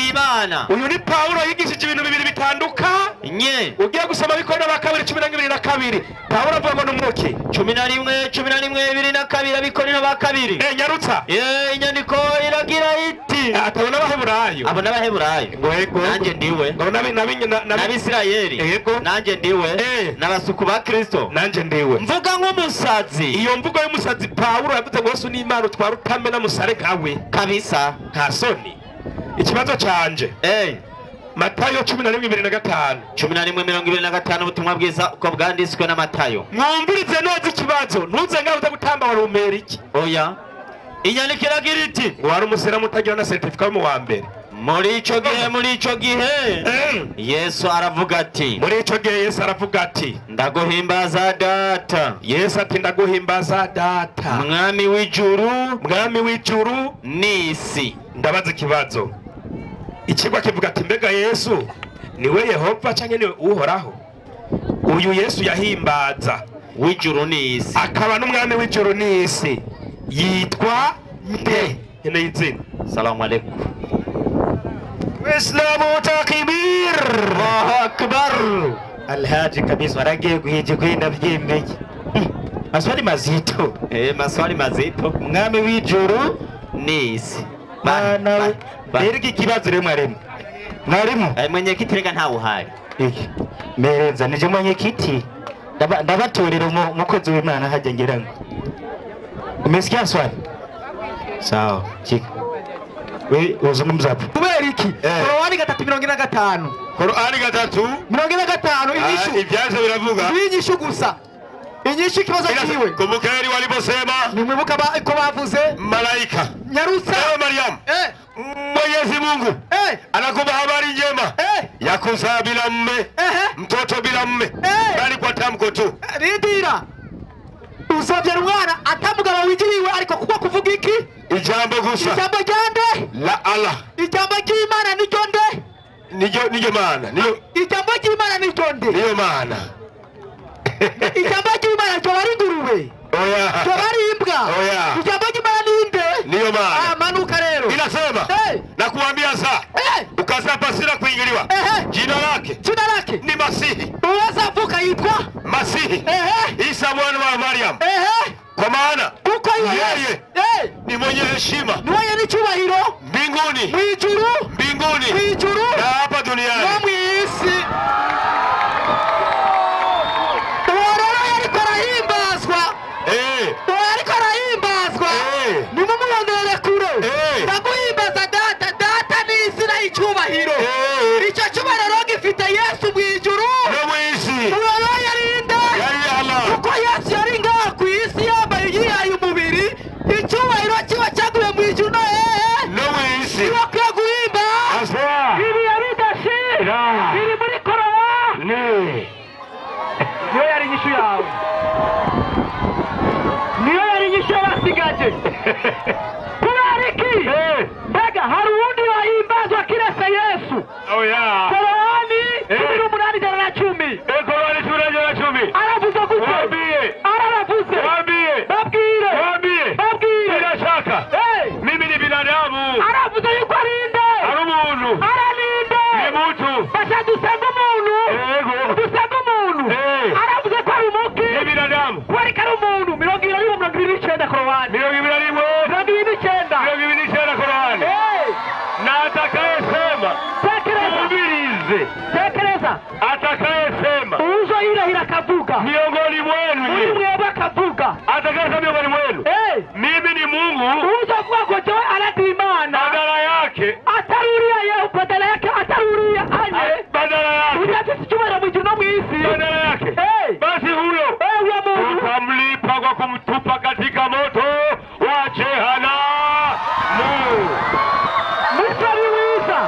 S2: Imana.
S4: Uyu ni Pawulo yigishije ibintu bibiri bitandukanye. Ugiye gusoma Abakorinto ba kabiri 12:22. Pawulo avuga ngo n'umuki
S2: 11 11:22 Abakorinto ba kabiri.
S4: Nyarutsa.
S2: Inyandiko iragira iti,
S4: atabona Abaheburayo.
S2: Abo n'Abaheburayo.
S4: Ngo
S2: nanjye ndiwe.
S4: Ngo n'Abisirayeli.
S2: Yego. Nanjye ndiwe. N'abasuku ba Kristo.
S4: Nanjye ndiwe.
S2: Mvuga nk'umusazi.
S4: Iyo mvugo y'umusazi Pawulo yavuze ngo Yesu ni Imana utwara utamena musare nkawe.
S2: Kabisa.
S4: Nta soni. Ikibazo canje. Matayo 11:25.
S2: 11:25 ubutumwa bwiza uko bwanditswe na Matayo.
S4: Mwumvirize neza ikibazo, ntuze ngaho uza gutamba warumera iki?
S2: Oya. Inyandiko iragira iti,
S4: ngo wari umusiramu utagira na certificate mu wa mbere.
S2: Muri ico gihe Yesu aravuga ati,
S4: muri ico gihe Yesu aravuga ati,
S2: ndaguhimbaza data.
S4: Yesu ati ndaguhimbaza data,
S2: mwami w'ijuru,
S4: mwami w'ijuru
S2: n'isi.
S4: Ndabaza ikibazo. Ikigwa kivuga ati mbega Yesu niwe Yehova canke niwe Uhoraho? Uyu Yesu yahimbaza
S2: w'ijuru n'isi,
S4: akaba n'umwami w'ijuru n'isi, yitwa nde? Nkeneye izina.
S2: Salamu alaikum.
S7: Islamu takbir.
S2: Allahu akbar.
S7: Alhaji kabisa waragiye guhije kwinda byemeye. Maswali mazito.
S2: Maswali mazito.
S7: Umwami w'ijuru
S2: n'isi.
S7: Mana rero iki kibazo rero mwarimu. Mwarimu.
S2: Mwenyekiti rega ntawe uhari.
S7: Iki. Mereza nije mwenyekiti. Ndabatorera umukozi w'Imana hajya ngira ngo. Umesikia swali? Sawa, chika. We uzungumza hapo.
S5: Kubera iki? Korowani 3:45.
S3: Korowani 3:45
S5: inyishu.
S3: Ibyaje biravuga.
S5: Inyishu gusa. Inyishu ikibazo kiwe.
S3: Kumbukeni waliposema.
S5: Nimwibuka ko bavuze
S3: malaika.
S5: Nyarutsa.
S3: Ewe Mariam. Mwenyezi Mungu anakupa habari njema ya kuzaa bila mume, mtoto bila mume, bali kwa tamko tu.
S5: Rindira. Uzobyara umwana atamugabo wigiriwe, ariko kuko kuvuga iki?
S3: Ijambo gusa.
S5: Ijambo ryande?
S3: La Allah.
S5: Ijambo ry'Imana ni ryo nde?
S3: Niyo Mana. Niyo.
S5: Ijambo ry'Imana ni ryo nde?
S3: Niyo Mana.
S5: Ijambo ry'Imana ryo bari ingurube.
S3: Oya.
S5: Ryo bari imbwa.
S3: Oya.
S5: Ijambo ry'Imana ni nde?
S3: Niyo Mana.
S5: Amanuka rero.
S3: Inasema. Na kuambia saa. Ukazaa pasina kuingiliwa. Jina lake.
S5: Jina lake
S3: ni Masihi.
S5: Uwazavuka yitwa
S3: Masihi. Isa mwana wa Mariam. Kwa maana
S5: kuko
S3: yeye ni mwenye heshima,
S5: ni mwenye n'icyubahiro
S3: mbinguni,
S5: mwijuru,
S3: mbinguni,
S5: mwijuru
S3: na hapa duniani,
S5: no mwisi. Uwo rero yariko arahimbazwa. Uwo yariko arahimbazwa. Nimumurondere kure. Ndaguhimbaza data. Data ni izina y'icyubahiro. Icyo cyubahiro rero gifite Yesu mwijuru
S3: no mwisi.
S5: Uwo rero yari nde?
S3: Yari Allah.
S5: Kuko Yesu yari ngaha ku isi yambaye yihaye umubiri, icyubahiro kiba cyaguye mu ijuru no hehe?
S3: No mwisi.
S5: Ntibakwiye guhimba. Ibihe bidashira biri muri Korowani. Niyo yari inyishu yawe. Niyo yari inyishu y'abasigaje. Kubera iki? Mbega hari uwundi wahimbazwa kiretse Yesu?
S3: Oya.
S5: Korowani 18:10.
S3: Korowani 18:10.
S5: Aravuze gute? Aravuze. Babwire. Babwire.
S3: Bila shaka. Mimi ni binadamu.
S5: Aravuze yuko ari nde?
S3: Ari umuntu.
S5: Ararinde.
S3: Ni mtu.
S5: Basha dusenga umuntu.
S3: Yego.
S5: Dusenga umuntu. Aravuze ko ari umuki.
S3: Ni binadamu.
S5: Kubera ko ari umuntu.
S7: Atakayesema umvirize,
S5: tekereza,
S7: atakayesema
S5: uzohirahira akavuga
S7: miongoni mwenu,
S5: muri mwebwe akavuga,
S7: atakayesema miongoni mwenu mimi ni Mungu,
S5: uzovuga ngo jewe aradi Imana,
S7: badala yake
S5: ataruria yewe, badala yake ataruria anye,
S7: badala yake
S5: udafite icyubahiro mu ijuru no mu isi,
S7: badala yake basi huyo
S5: huyo Mungu
S7: utamlipa kwa kumtupa katika moto wa jehanamu.
S5: Musari mwiza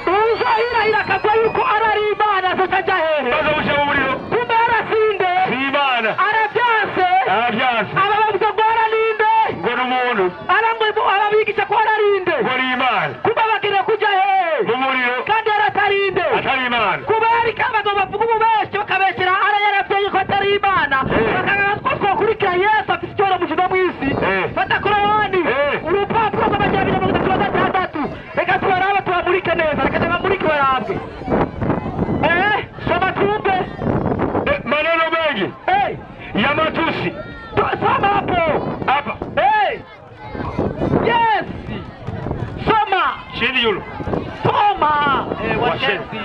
S5: uzohirahira akavuga yuko arari Imana azoca hehe?
S7: Bazomusha mu muriro.
S5: Kumbe arasinde
S7: si Imana,
S5: arabyanse,
S7: arabyanse.
S5: Aba bavuga ngo ararinde,
S7: ngo ni umuntu,
S5: arabigisha ko ararinde,
S7: ngo ni Imana.
S5: Kumbe bagira kuja hehe?
S7: Mu muriro.
S5: Kandi aratarinde,
S7: atari Imana.
S5: Kuba ariko abagabo bavuga ububeshyi bakabeshyera ara yaravyeyi ko atari Imana, bakanga ko twokurikira Yesu afite icyubahiro mu ijuru no mu isi. Fata Korowani urupapuro rw'amajana abiri na mirongo itatu na gatandatu, reka tubarabe tubamurike neza, reka tubamurike barabwe. Soma twumve
S7: maneno mengi ya matusi.
S5: Soma hapo
S7: hapa.
S5: Yes, soma
S7: chini yulu,
S5: soma. Washenzi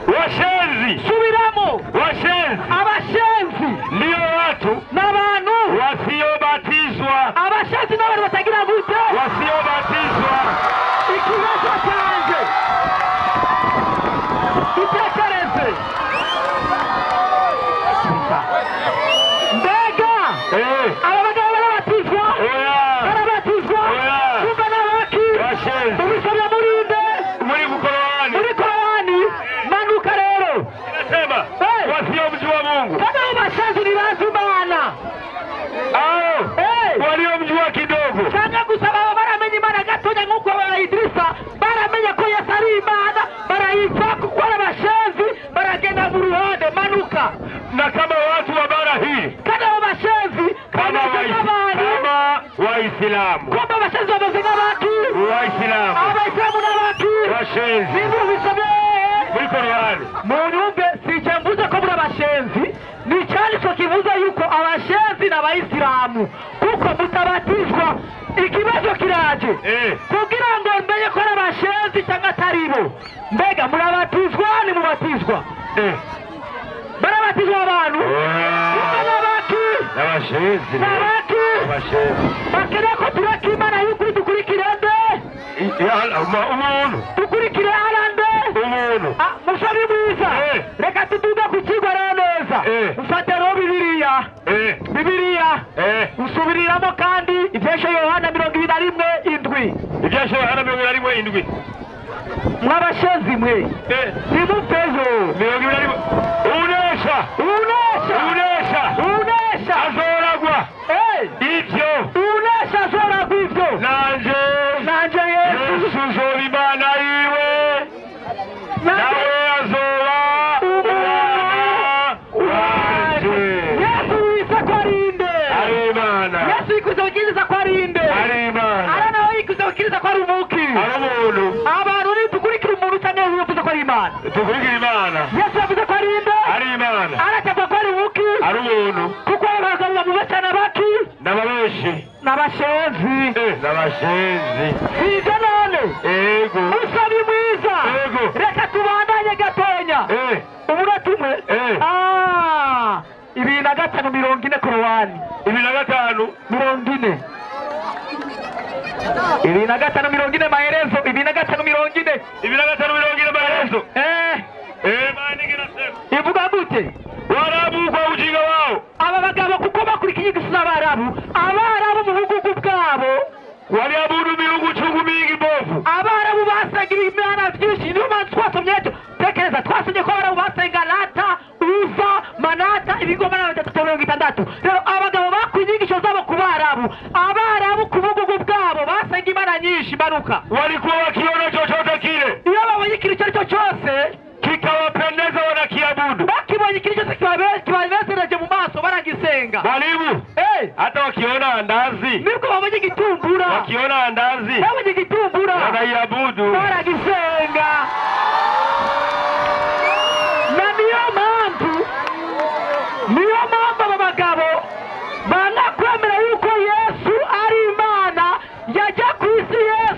S7: washenzi,
S5: subiramo,
S7: washenzi,
S5: abashenzi
S7: ndio watu
S5: n'abantu
S7: wasiobatizwa.
S5: Abashenzi n'abantu batagira gute?
S7: Wasiobatizwa.
S5: Ikibazo cyanjye itekereze, mbega aba bagabo barabatizwa? Barabatizwa? Kumbe n'abaki? Ubisomye murinde,
S7: muri Korowani,
S5: muri Korowani. Manuka rero,
S7: inasema wasiomjua Mungu.
S5: Kama abo bashenzi ntibazi Imana,
S7: au waliomjua kidogo,
S5: cyangwa gusa baba baramenya Imana gatonya nk'uko ba Idrisa baramenya ko Yesu ari Imana, barayiva kuko ari abashenzi, baragenda mu ruhande. Manuka.
S7: Na kama watu wa bara hii,
S5: kandi abo bashenzi
S7: kama Waislamu,
S5: kumbe abashenzi bameze nk'abaki?
S7: Waislamu.
S5: Abayisilamu n'abaki?
S7: Washenzi.
S5: Nimubisomye
S7: muri Korowani.
S5: Munyumve, sije mvuze ko muri abashenzi, ni icyanditswe kivuze yuko abashenzi n'abayisilamu kuko mutabatizwa. Ikibazo kiraje kugira ngo mbenye ko ari abashenzi cyangwa atari bo. Mbega murabatizwa? Nimubatizwa? Barabatizwa abantu? Kumbe n'abaki?
S7: N'abashenzi.
S5: N'abaki? Bakeneye ko tureka Imana y'ukuri dukurikire nde?
S7: Umuntu.
S5: Dukurikire arande?
S7: Umuntu.
S5: Mushabi mwiza, reka tutuge ku kigo rero neza. Mfate rero Bibiliya, Bibiliya usubiriramo kandi ibyesho Yohana 21:7.
S7: Ibyesho Yohana 21:7.
S5: Mwabashenzi mwe nimupfeyo.
S7: 21. Unesha,
S5: unesha,
S7: unesha,
S5: unesha
S7: azoragwa ivyo,
S5: unesha azoragwa ivyo.
S7: Nanje
S5: Yesu
S7: uzoba Imana yiwe, nawe azoba umwana wanje.
S5: Yesu yise ko ari inde?
S7: Ari Imana.
S5: Yesu yikuze gukiriza ko ari inde?
S7: Ari Imana.
S5: Ara nawe yikuze gukiriza ko ari umuki?
S7: Ari umuntu.
S5: Abantu nitukurikira umuntu cyangwa Yesu yavuze ko ari Imana?
S7: Tukurikira Imana.
S5: Yesu yavuze ko ari inde?
S7: Ari Imana.
S5: Aracavuga ko ari umuki?
S7: Ari umuntu.
S5: Kuko abagabo bamuba cyane abaki?
S7: N'ababeshi.
S5: N'abashenzi.
S7: N'abashenzi.
S5: Sivyo none?
S7: Ego.
S5: Musabi mwiza.
S7: Ego.
S5: Reka tubandanye gatonya. Umunota umwe. 25:40 Korowani.
S7: 25
S5: 40. 25:40 maelezo. 25:40.
S7: 25:40 maelezo. Maandiko yanasema.
S5: Ivuga gute?
S7: Waarabu kwa ujinga wao.
S5: Aba bagabo kuko bakurikiye inyigisho z'Abarabu, Abarabu mu bugugu bwabo
S7: waliabudu miungu chungu mingi mbovu.
S5: Abarabu basenga ibimana byinshi. Niyo mpamvu twasomye ejo. Tekereza, twasomye ko Abarabu basenga Lata, Uza, Manata, ibigomana 360. Rero abagabo bakuye inyigisho zabo ku Barabu, Abarabu ku bugugu bwabo basenga imana nyinshi. Manuka.
S7: Walikuwa wakiona chochote kile,
S5: iyo babonye ikintu icyo ari cyo cyose
S7: kikawapendeza wanakiabudu.
S5: Bakibonye ikintu cyose kibanezereje mu maso baragisenga.
S7: Mwalimu, hata wakiona andazi,
S5: nibwo babonye igitumbura,
S7: wakiona andazi,
S5: babonye igitumbura
S7: wanaiabudu,
S5: baragisenga. Na niyo mpamvu, niyo mpamvu aba bagabo banakwemera yuko Yesu ari Imana, yajya ku isi Yesu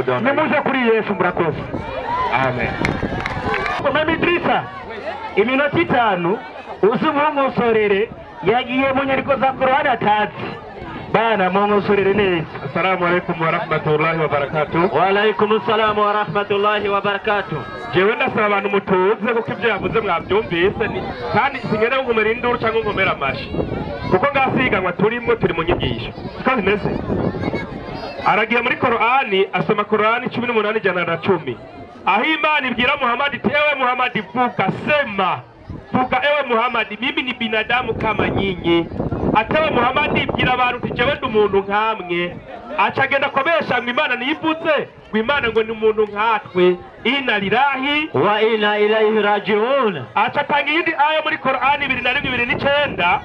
S4: Nimuze kuri Yesu murakoze. Amen. Mama Idrisa, iminota 5 uzumwongosorere yagiye mu nyandiko za Korani atazi. Bana mwongosorere neza.
S7: Assalamu alaikum wa rahmatullahi wa barakatuh.
S2: Wa alaikum assalam wa rahmatullahi wa barakatuh.
S7: Jewe ndasaba abantu mutuze kuko ibyo yavuze mwabyumvise kandi singenda nkomera induru cyangwa nkomera amashi kuko ngasiganwa turimo turi mu nyigisho. Siko bimeze. Aragiye muri Korani asoma Korani 18:110. Aho Imana ibwira Muhammad iti ewe Muhammad vuga sema vuga ewe Muhammad mimi ni binadamu kama nyinyi. Atewe Muhammad ibwira abantu ati jewe ndi umuntu nkamwe. Acagenda kobesha ngo Imana niyivuze ngo Imana ngo ni umuntu nkatwe. Inna lillahi
S2: wa inna ilaihi rajiun.
S7: Acatanga iyindi aya muri Korani 21:29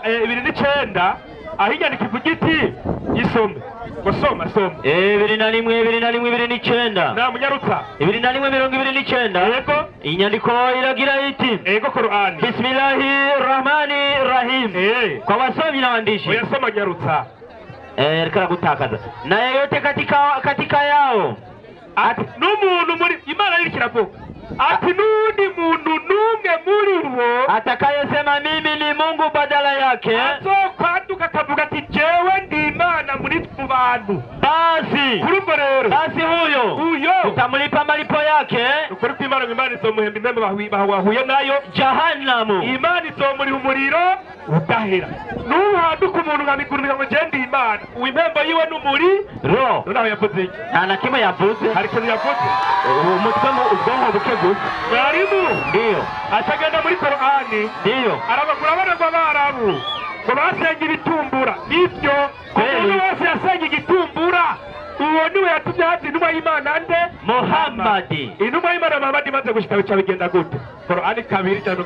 S7: 29 aho inyandiko ivuga iti isome ngo soma soma
S2: 21 21 29
S7: na munyarutsa
S2: 21 29.
S7: Yego
S2: inyandiko iragira iti
S7: yego Korani
S2: Bismillahir Rahmanir Rahim. Kwa wasomi na waandishi.
S7: Uyasoma nyarutsa.
S2: Reka gutakaza na yeyote katika yao
S7: ati n'umuntu muri Imana iri kiravuga ati n'undi muntu n'umwe muri bo
S2: atakayesema mimi ni Mungu badala yake
S7: azokwaduka akavuga ati jewe ndi Imana muri mu bantu
S2: basi
S7: kurumva rero
S2: basi huyo utamlipa malipo yake.
S7: Ukuri kw'Imana ngo Imana izomuhemba impembe bahuye nayo
S2: jahanamu.
S7: Imana izomuriha umuriro udahera. Nuhaduka umuntu nkamigurira ngo je ndi Imana uwimpembo yiwe n'umuri
S2: ro.
S7: Noneho yavuze iki?
S2: Nta na kimwe yavuze.
S7: Hari ikintu yavuze.
S2: Umutwe mu ubwonko buke gusa.
S7: Mwarimu
S2: ndiyo
S7: acagenda muri Korani
S2: ndiyo
S7: arabagura abana b'Abarabu ngo basenga ibitumbura. Nivyo umuntu wese yasenga igitumbura uwo niwe yatumye haza intumwa y'Imana nde?
S2: Muhammadi.
S7: Intumwa y'Imana Muhammadi imaze gushika bica bigenda gute? Korani 2:63.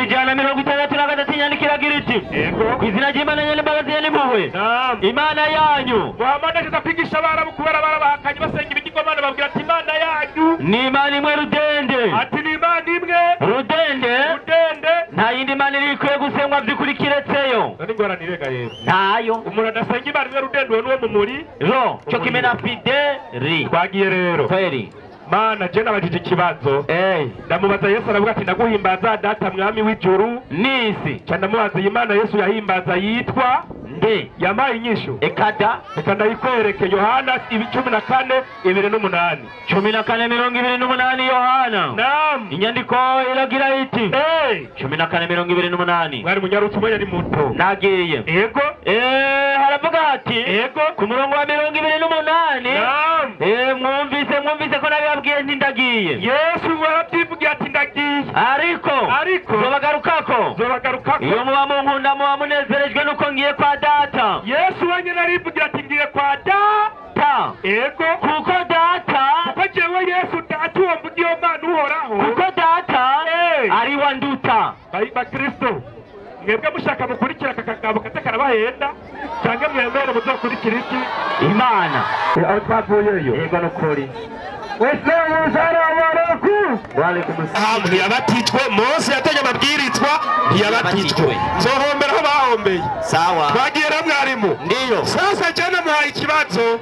S2: 2:63 inyandiko iragira iti
S7: yego
S2: ku izina ry'Imana nyene imbabazi n'impuhwe Imana yanyu.
S7: Muhammad aje kwigisha Abarabu kubera barabahakanye basenga ibigirwamana babwira ati Imana yanyu
S2: ni Imana imwe rudende.
S7: Ati ni Imana imwe
S2: rudende
S7: rudende
S2: nta yindi Imana iri ikwiye gusengwa by'ukuri kiretseyo.
S7: None ingorane irega yego
S2: ntayo.
S7: Umuntu adasenga Imana imwe rudende uwo niwo mumuri
S2: ro cyo kimwe na Fideli.
S7: Twagiye rero
S2: kweli
S7: Mana je nabajije ikibazo ndamubaza Yesu aravuga ati ndaguhimbaza data mwami w'ijuru
S2: n'isi.
S7: Ca ndamubaza Imana Yesu yahimbaza yitwa
S2: nde?
S7: Yampaye inyishu
S2: ekada
S7: reka ndayikwereke. Yohana 14 28
S2: 14:28 Yohana.
S7: Naam.
S2: Inyandiko iragira iti 14:28.
S7: Mwari munyarutse umwe yari muto.
S2: Nagiye.
S7: Yego.
S2: Haravuga ati
S7: yego
S2: ku murongo wa 28.
S7: Naam.
S2: Mwumvise ko nabibabwiye nti ndagiye.
S7: Yesu warabyivugiye ati ndagiye.
S2: Ariko zobagarukako.
S7: Zobagarukako.
S2: Iyo muba munkunda muba munezerejwe nuko ngiye kwa data.
S7: Yesu wenyine arivugira ati ngiye kwa data. Yego.
S2: Kuko data
S7: kuko jewe Yesu data uwo mvugiye Imana uhoraho.
S2: Kuko data ari wanduta.
S7: Bakristo mwebwe mushaka mukurikira aka kagabo katakarabahenda cyangwa mwemere muzokurikira iki
S2: Imana.
S7: Aho twavuyeyo.
S2: Yego nukuri.
S7: Ntiyabatijwe Mose yategeye amabwirizwa ntiyabatijwe. Nzohombera aho bahombeye.
S2: Sawa.
S7: Twagiye na mwarimu.
S2: Ndiyo.
S7: Sasa je namuhaye ikibazo.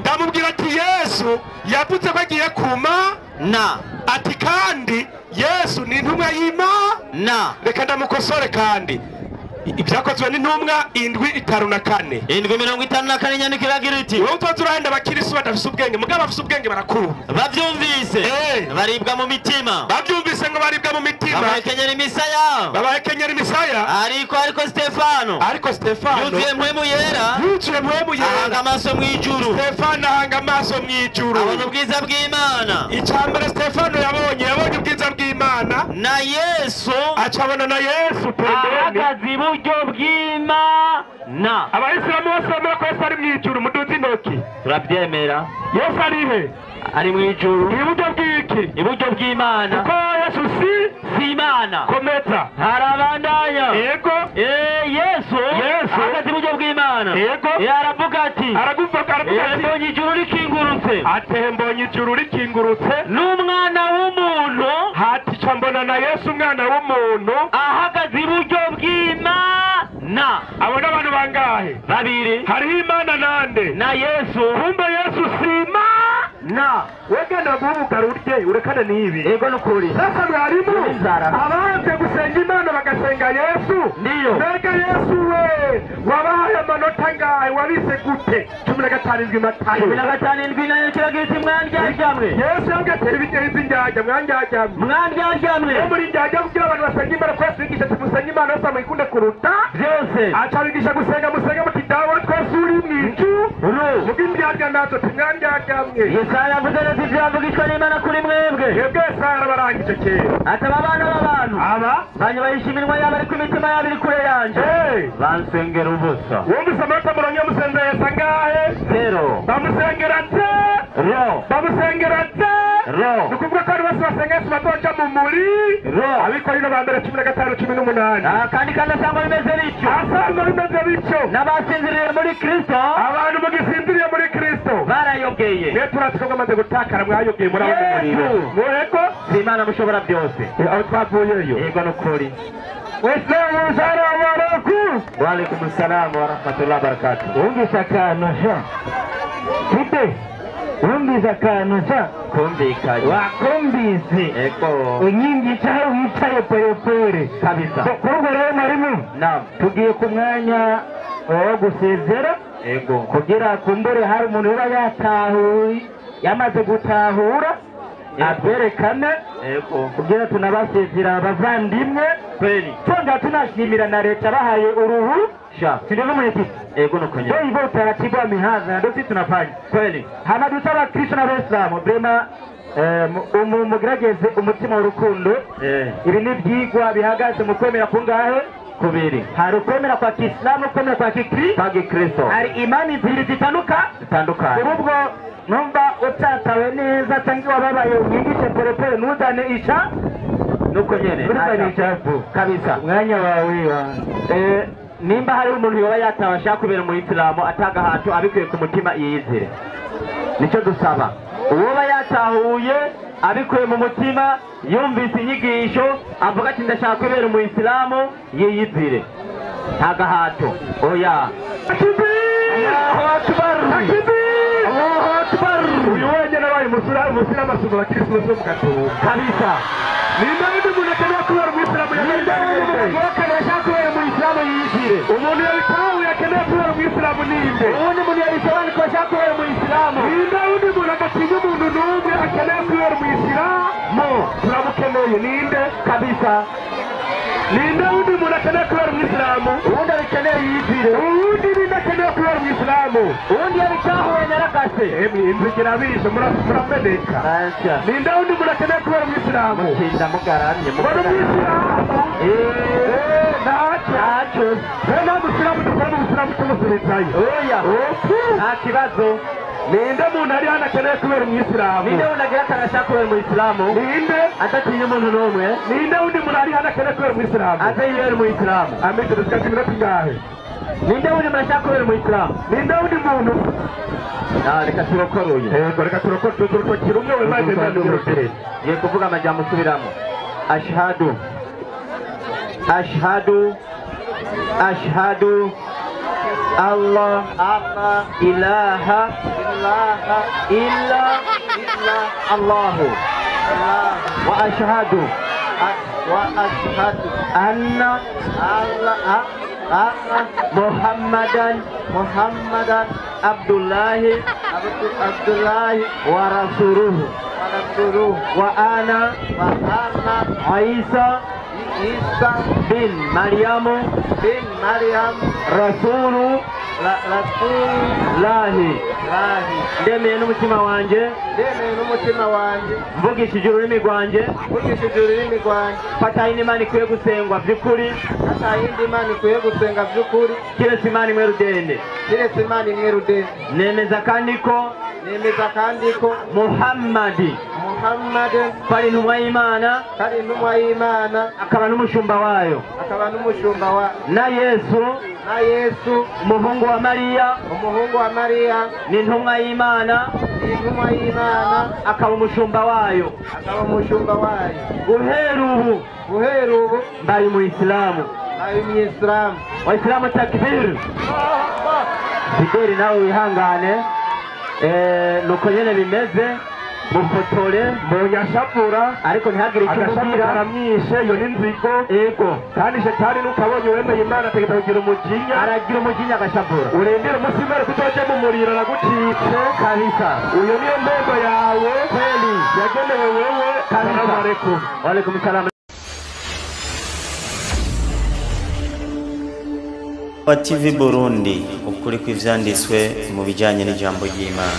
S7: Ndamubwira ati Yesu yavuze ko agiye kuma
S2: na
S7: ati kandi Yesu ni intumwa y'Imana. Reka ndamukosore kandi ibyakozwe n'intumwa 7:54.
S2: 7:54 inyandiko iragira iti
S7: wowe utoza urahenda abakirisu badafise ubwenge mugabo abafise ubwenge barakumva.
S2: Bavyumvise baribwa mu mitima.
S7: Bavyumvise ngo baribwa mu mitima.
S2: Babahekenyera imisaya.
S7: Babahekenyera imisaya.
S2: Ariko Stefano.
S7: Ariko Stefano
S2: yuzuye mpwemu yera.
S7: Yuzuye mpwemu yera.
S2: Ahanga amaso mw'ijuru.
S7: Stefano ahanga amaso mw'ijuru.
S2: Abona ubwiza bw'Imana.
S7: Icambere Stefano yabonye ubwiza bw'Imana
S2: na Yesu
S7: acabona na Yesu
S2: ahagaze iburyo bw'Imana.
S7: Abayisilamu bose bemera ko Yesu ari mw'ijuru muduze intoki.
S2: Turabyemera.
S7: Yesu ari he?
S2: Ari mw'ijuru.
S7: Iburyo bw'iki?
S2: Iburyo bw'Imana.
S7: Kuko Yesu si
S2: Imana.
S7: Komeza.
S2: Harabandanya.
S7: Yego.
S2: Yesu ahagaze iburyo bw'Imana.
S7: Yego.
S2: Aravuga ati
S7: aravuga ati
S2: mbonye ijuru rikingurutse.
S7: Ati mbonye ijuru rikingurutse
S2: n'umwana w'umuntu.
S7: Hati ca mbona na Yesu umwana w'umuntu
S2: ahagaze iburyo bw'Imana. Na
S7: abo n'abantu bangahe?
S2: Babiri.
S7: Hariho Imana nande?
S2: Na Yesu.
S7: Kumbe Yesu sima
S2: na
S7: wegenda guhubuka urye urekane n'ibi.
S2: Yego nukuri.
S7: Sasa mwarimu, abanje gusenga Imana bagasenga Yesu.
S2: Ndiyo.
S7: Mbega Yesu we wabahaye amanota angahe? Wabise gute? 17 Matayo.
S2: 17 nayo kiragira iti mwandyajyamwe.
S7: Yesu yabwiye ati ibigeri by'indyajya mwandyajyamwe.
S2: Mwandyajyamwe.
S7: Bo muri ndyajya kugira abantu basenga Imana twese bigisha ati musenge Imana yose muyikunde kuruta
S2: byose.
S7: Aca bigisha gusenga musenge muti Dawe twese uri mw'ijuru. Muga indyarya nazo ati mwandyajyamwe.
S2: Yesaya yavuze neza ibyo yavugishwa n'Imana kuri mwebwe.
S7: Mwebwe Yesaya yarabarangije kera.
S2: Ataba abana b'abantu
S7: aba
S2: banyubahisha iminwa yabo ariko imitima yabo iri kure yanje. Bansengera ubusa.
S7: Wumvise amanota murongo yamusenze Yesu angahe?
S2: 0.
S7: Bamusengera te?
S2: Ro.
S7: Bamusengera te?
S2: Ro.
S7: Ni ukuvuga ko abantu bose basenga Yesu bazoja mu muri
S2: Ro.
S7: Abikorino ba mbere 15 18.
S2: Kandi kandi asanga bimeze bityo.
S7: Asanga bimeze bityo.
S2: N'abasinziriye muri Kristo.
S7: Abantu mugisinziriye muri Kristo
S2: barayogeye.
S7: Mwe turatse ko mwamaze gutakara mwayogeye muri abo muriro. Mwego
S2: si Imana mushobora byose.
S7: Aho twavuyeyo.
S2: Yego nukuri.
S8: Waislamu salamu alaikum.
S2: Wa alaikum salam wa rahmatullahi wa barakatuh.
S8: Wumvise akantu sha. Kide. Wumvise akantu sha.
S2: Kumvikanye.
S8: Wakumvise.
S2: Ego.
S8: Unyingisha aho wicaye polepole.
S2: Kabisa.
S8: Kuri ubwo rero mwarimu.
S2: Naam.
S8: Tugiye ku mwanya wo gusezera.
S2: Ego.
S8: Kugira kumbure hari umuntu uba yatahuye yamaze gutahura atwerekane.
S2: Ego.
S8: Kugira tunabasezera abavandimwe.
S2: Kweli.
S8: Twongera tunashimira na leta bahaye uruhu
S2: sha.
S8: Si ndivyo mwenyekiti?
S2: Ego nuko nyene.
S8: Ndio hivyo utaratibu wa mihadhara ndio sisi tunafanya.
S2: Kweli.
S8: Hama dusaba Kristo na Waislamu brema mugerageze umutima w'urukundo. Ibi ni ibyigwa bihagaze mu kwemera kungahe?
S2: Kubiri.
S8: Hari ukwemera kwa Kiislamu, ukwemera kwa Kikristo. Hari imani zibiri zitandukanye. Ubwo numva utatawe neza cyangwa wababaye unyigishe polepole ntuzane isha
S2: nuko nyene.
S8: Ntuzane ishavu.
S2: Kabisa.
S8: Umwanya wawe wa
S2: nimba hari umuntu yoba yatawe ashaka kubera mu Islamu atagahato abikuye ku mutima yiyizire. Nicyo dusaba. Uwoba yatahuye abikuye mu mutima yumvise inyigisho avuga ati ndashaka kubera mu Islamu yiyizire. Ntagahato. Oya. Allahu Akbar. Allahu Akbar.
S7: Uyu wenyine abaye umusilamu asumba abakristo bose mu Gatumba.
S2: Kabisa.
S7: Nimba undi muntu akeneye kubera umuyisilamu
S2: ashaka kubera umuyisilamu yiyizire.
S7: Umuntu yabitahuye akeneye kubera umuyisilamu ninde?
S2: Uwundi muntu yabisobanukiwe ashaka kubera umuyisilamu.
S7: Nimba undi muntu adatinya umuntu n'umwe akeneye kubera umuyisilamu turamukeneye ninde?
S2: Kabisa.
S7: Ninde undi muntu akeneye kubera umuyisilamu?
S2: Uwundi abikeneye yiyizire.
S7: Uwundi ninde akeneye kubera umuyisilamu?
S2: Uwundi yabitahuye nyarakase.
S7: Emwe inzira irabishe murameneka. Ninde undi muntu akeneye kubera umuyisilamu?
S2: Mutinda mugaramye.
S7: Mbona umuyisilamu? Ntacyo. Nta musilamu dukora mu busilamu tumusubizayo.
S2: Oya. Nta kibazo.
S7: Ninde muntu ari hano akeneye kubera umuyisilamu?
S2: Ninde wundi agira akantu ashaka kubera umuyisilamu?
S7: Ninde?
S2: Adatinya umuntu n'umwe.
S7: Ninde wundi muntu ari hano akeneye kubera umuyisilamu?
S2: Aze yibera umuyisilamu.
S7: Ameze dusigaje iminota ingahe?
S2: Ninde wundi muntu ashaka kubera umuyisilamu?
S7: Ninde wundi muntu?
S2: Reka turokore uyu.
S7: Yego reka turokore turokore umwe we maze ndamurokere.
S2: Ngiye kuvuga amajambo usubiramo. Ashhadu. Ashhadu. Ashhadu. Allah
S6: Allah
S2: ilaha
S6: ilaha
S2: illa
S6: illa
S2: Allahu
S6: Allah
S2: wa ashhadu
S6: wa ashhadu
S2: anna
S6: Allah anna
S2: Muhammadan
S6: Muhammadan
S2: Abdullahi
S6: Abdullahi
S2: wa rasuluhu
S6: wa rasuluhu
S2: wa ana Isa
S6: Isa
S2: bin Maryamu rasulu rasulullahi. Ndemeye n'umutima wanje mvugishije ururimi rwanje fata indi Imana ikwiye gusengwa by'ukuri kiretse Imana imwe rudende. Nemeza kandi ko Muhammadi ko ari intumwa y'Imana akaba n'umushumba wayo na Yesu umuhungu wa Mariya ni intumwa y'Imana akaba umushumba wayo. Guhera ubu mbaye umuyisilamu.
S8: Ayo Muislamu. Waislamu takbir. Fideli nawe wihangane. Nuko nyene bimeze mufotore
S7: munyashavura
S8: ariko ntihagire icyo
S7: agashavu
S8: umubwira.
S7: Karamwishe iyo ni nzigo.
S8: Yego.
S7: Kandi shetani nukabonye wemeye Imana ategeka kugira umujinya.
S8: Aragira umujinya agashavura.
S7: Urindire umunsi w'Imana kutoje mu muriro aragucitse.
S8: Kabisa.
S7: Uyo niyo ntego yawe
S8: kweli
S7: yagenewe wewe.
S8: Kabisa.
S7: Salamu alaikum.
S8: Wa alaikum salam.
S1: Wa TV Burundi, ukuri kw'ivyanditswe mu bijanye n'ijambo ry'Imana.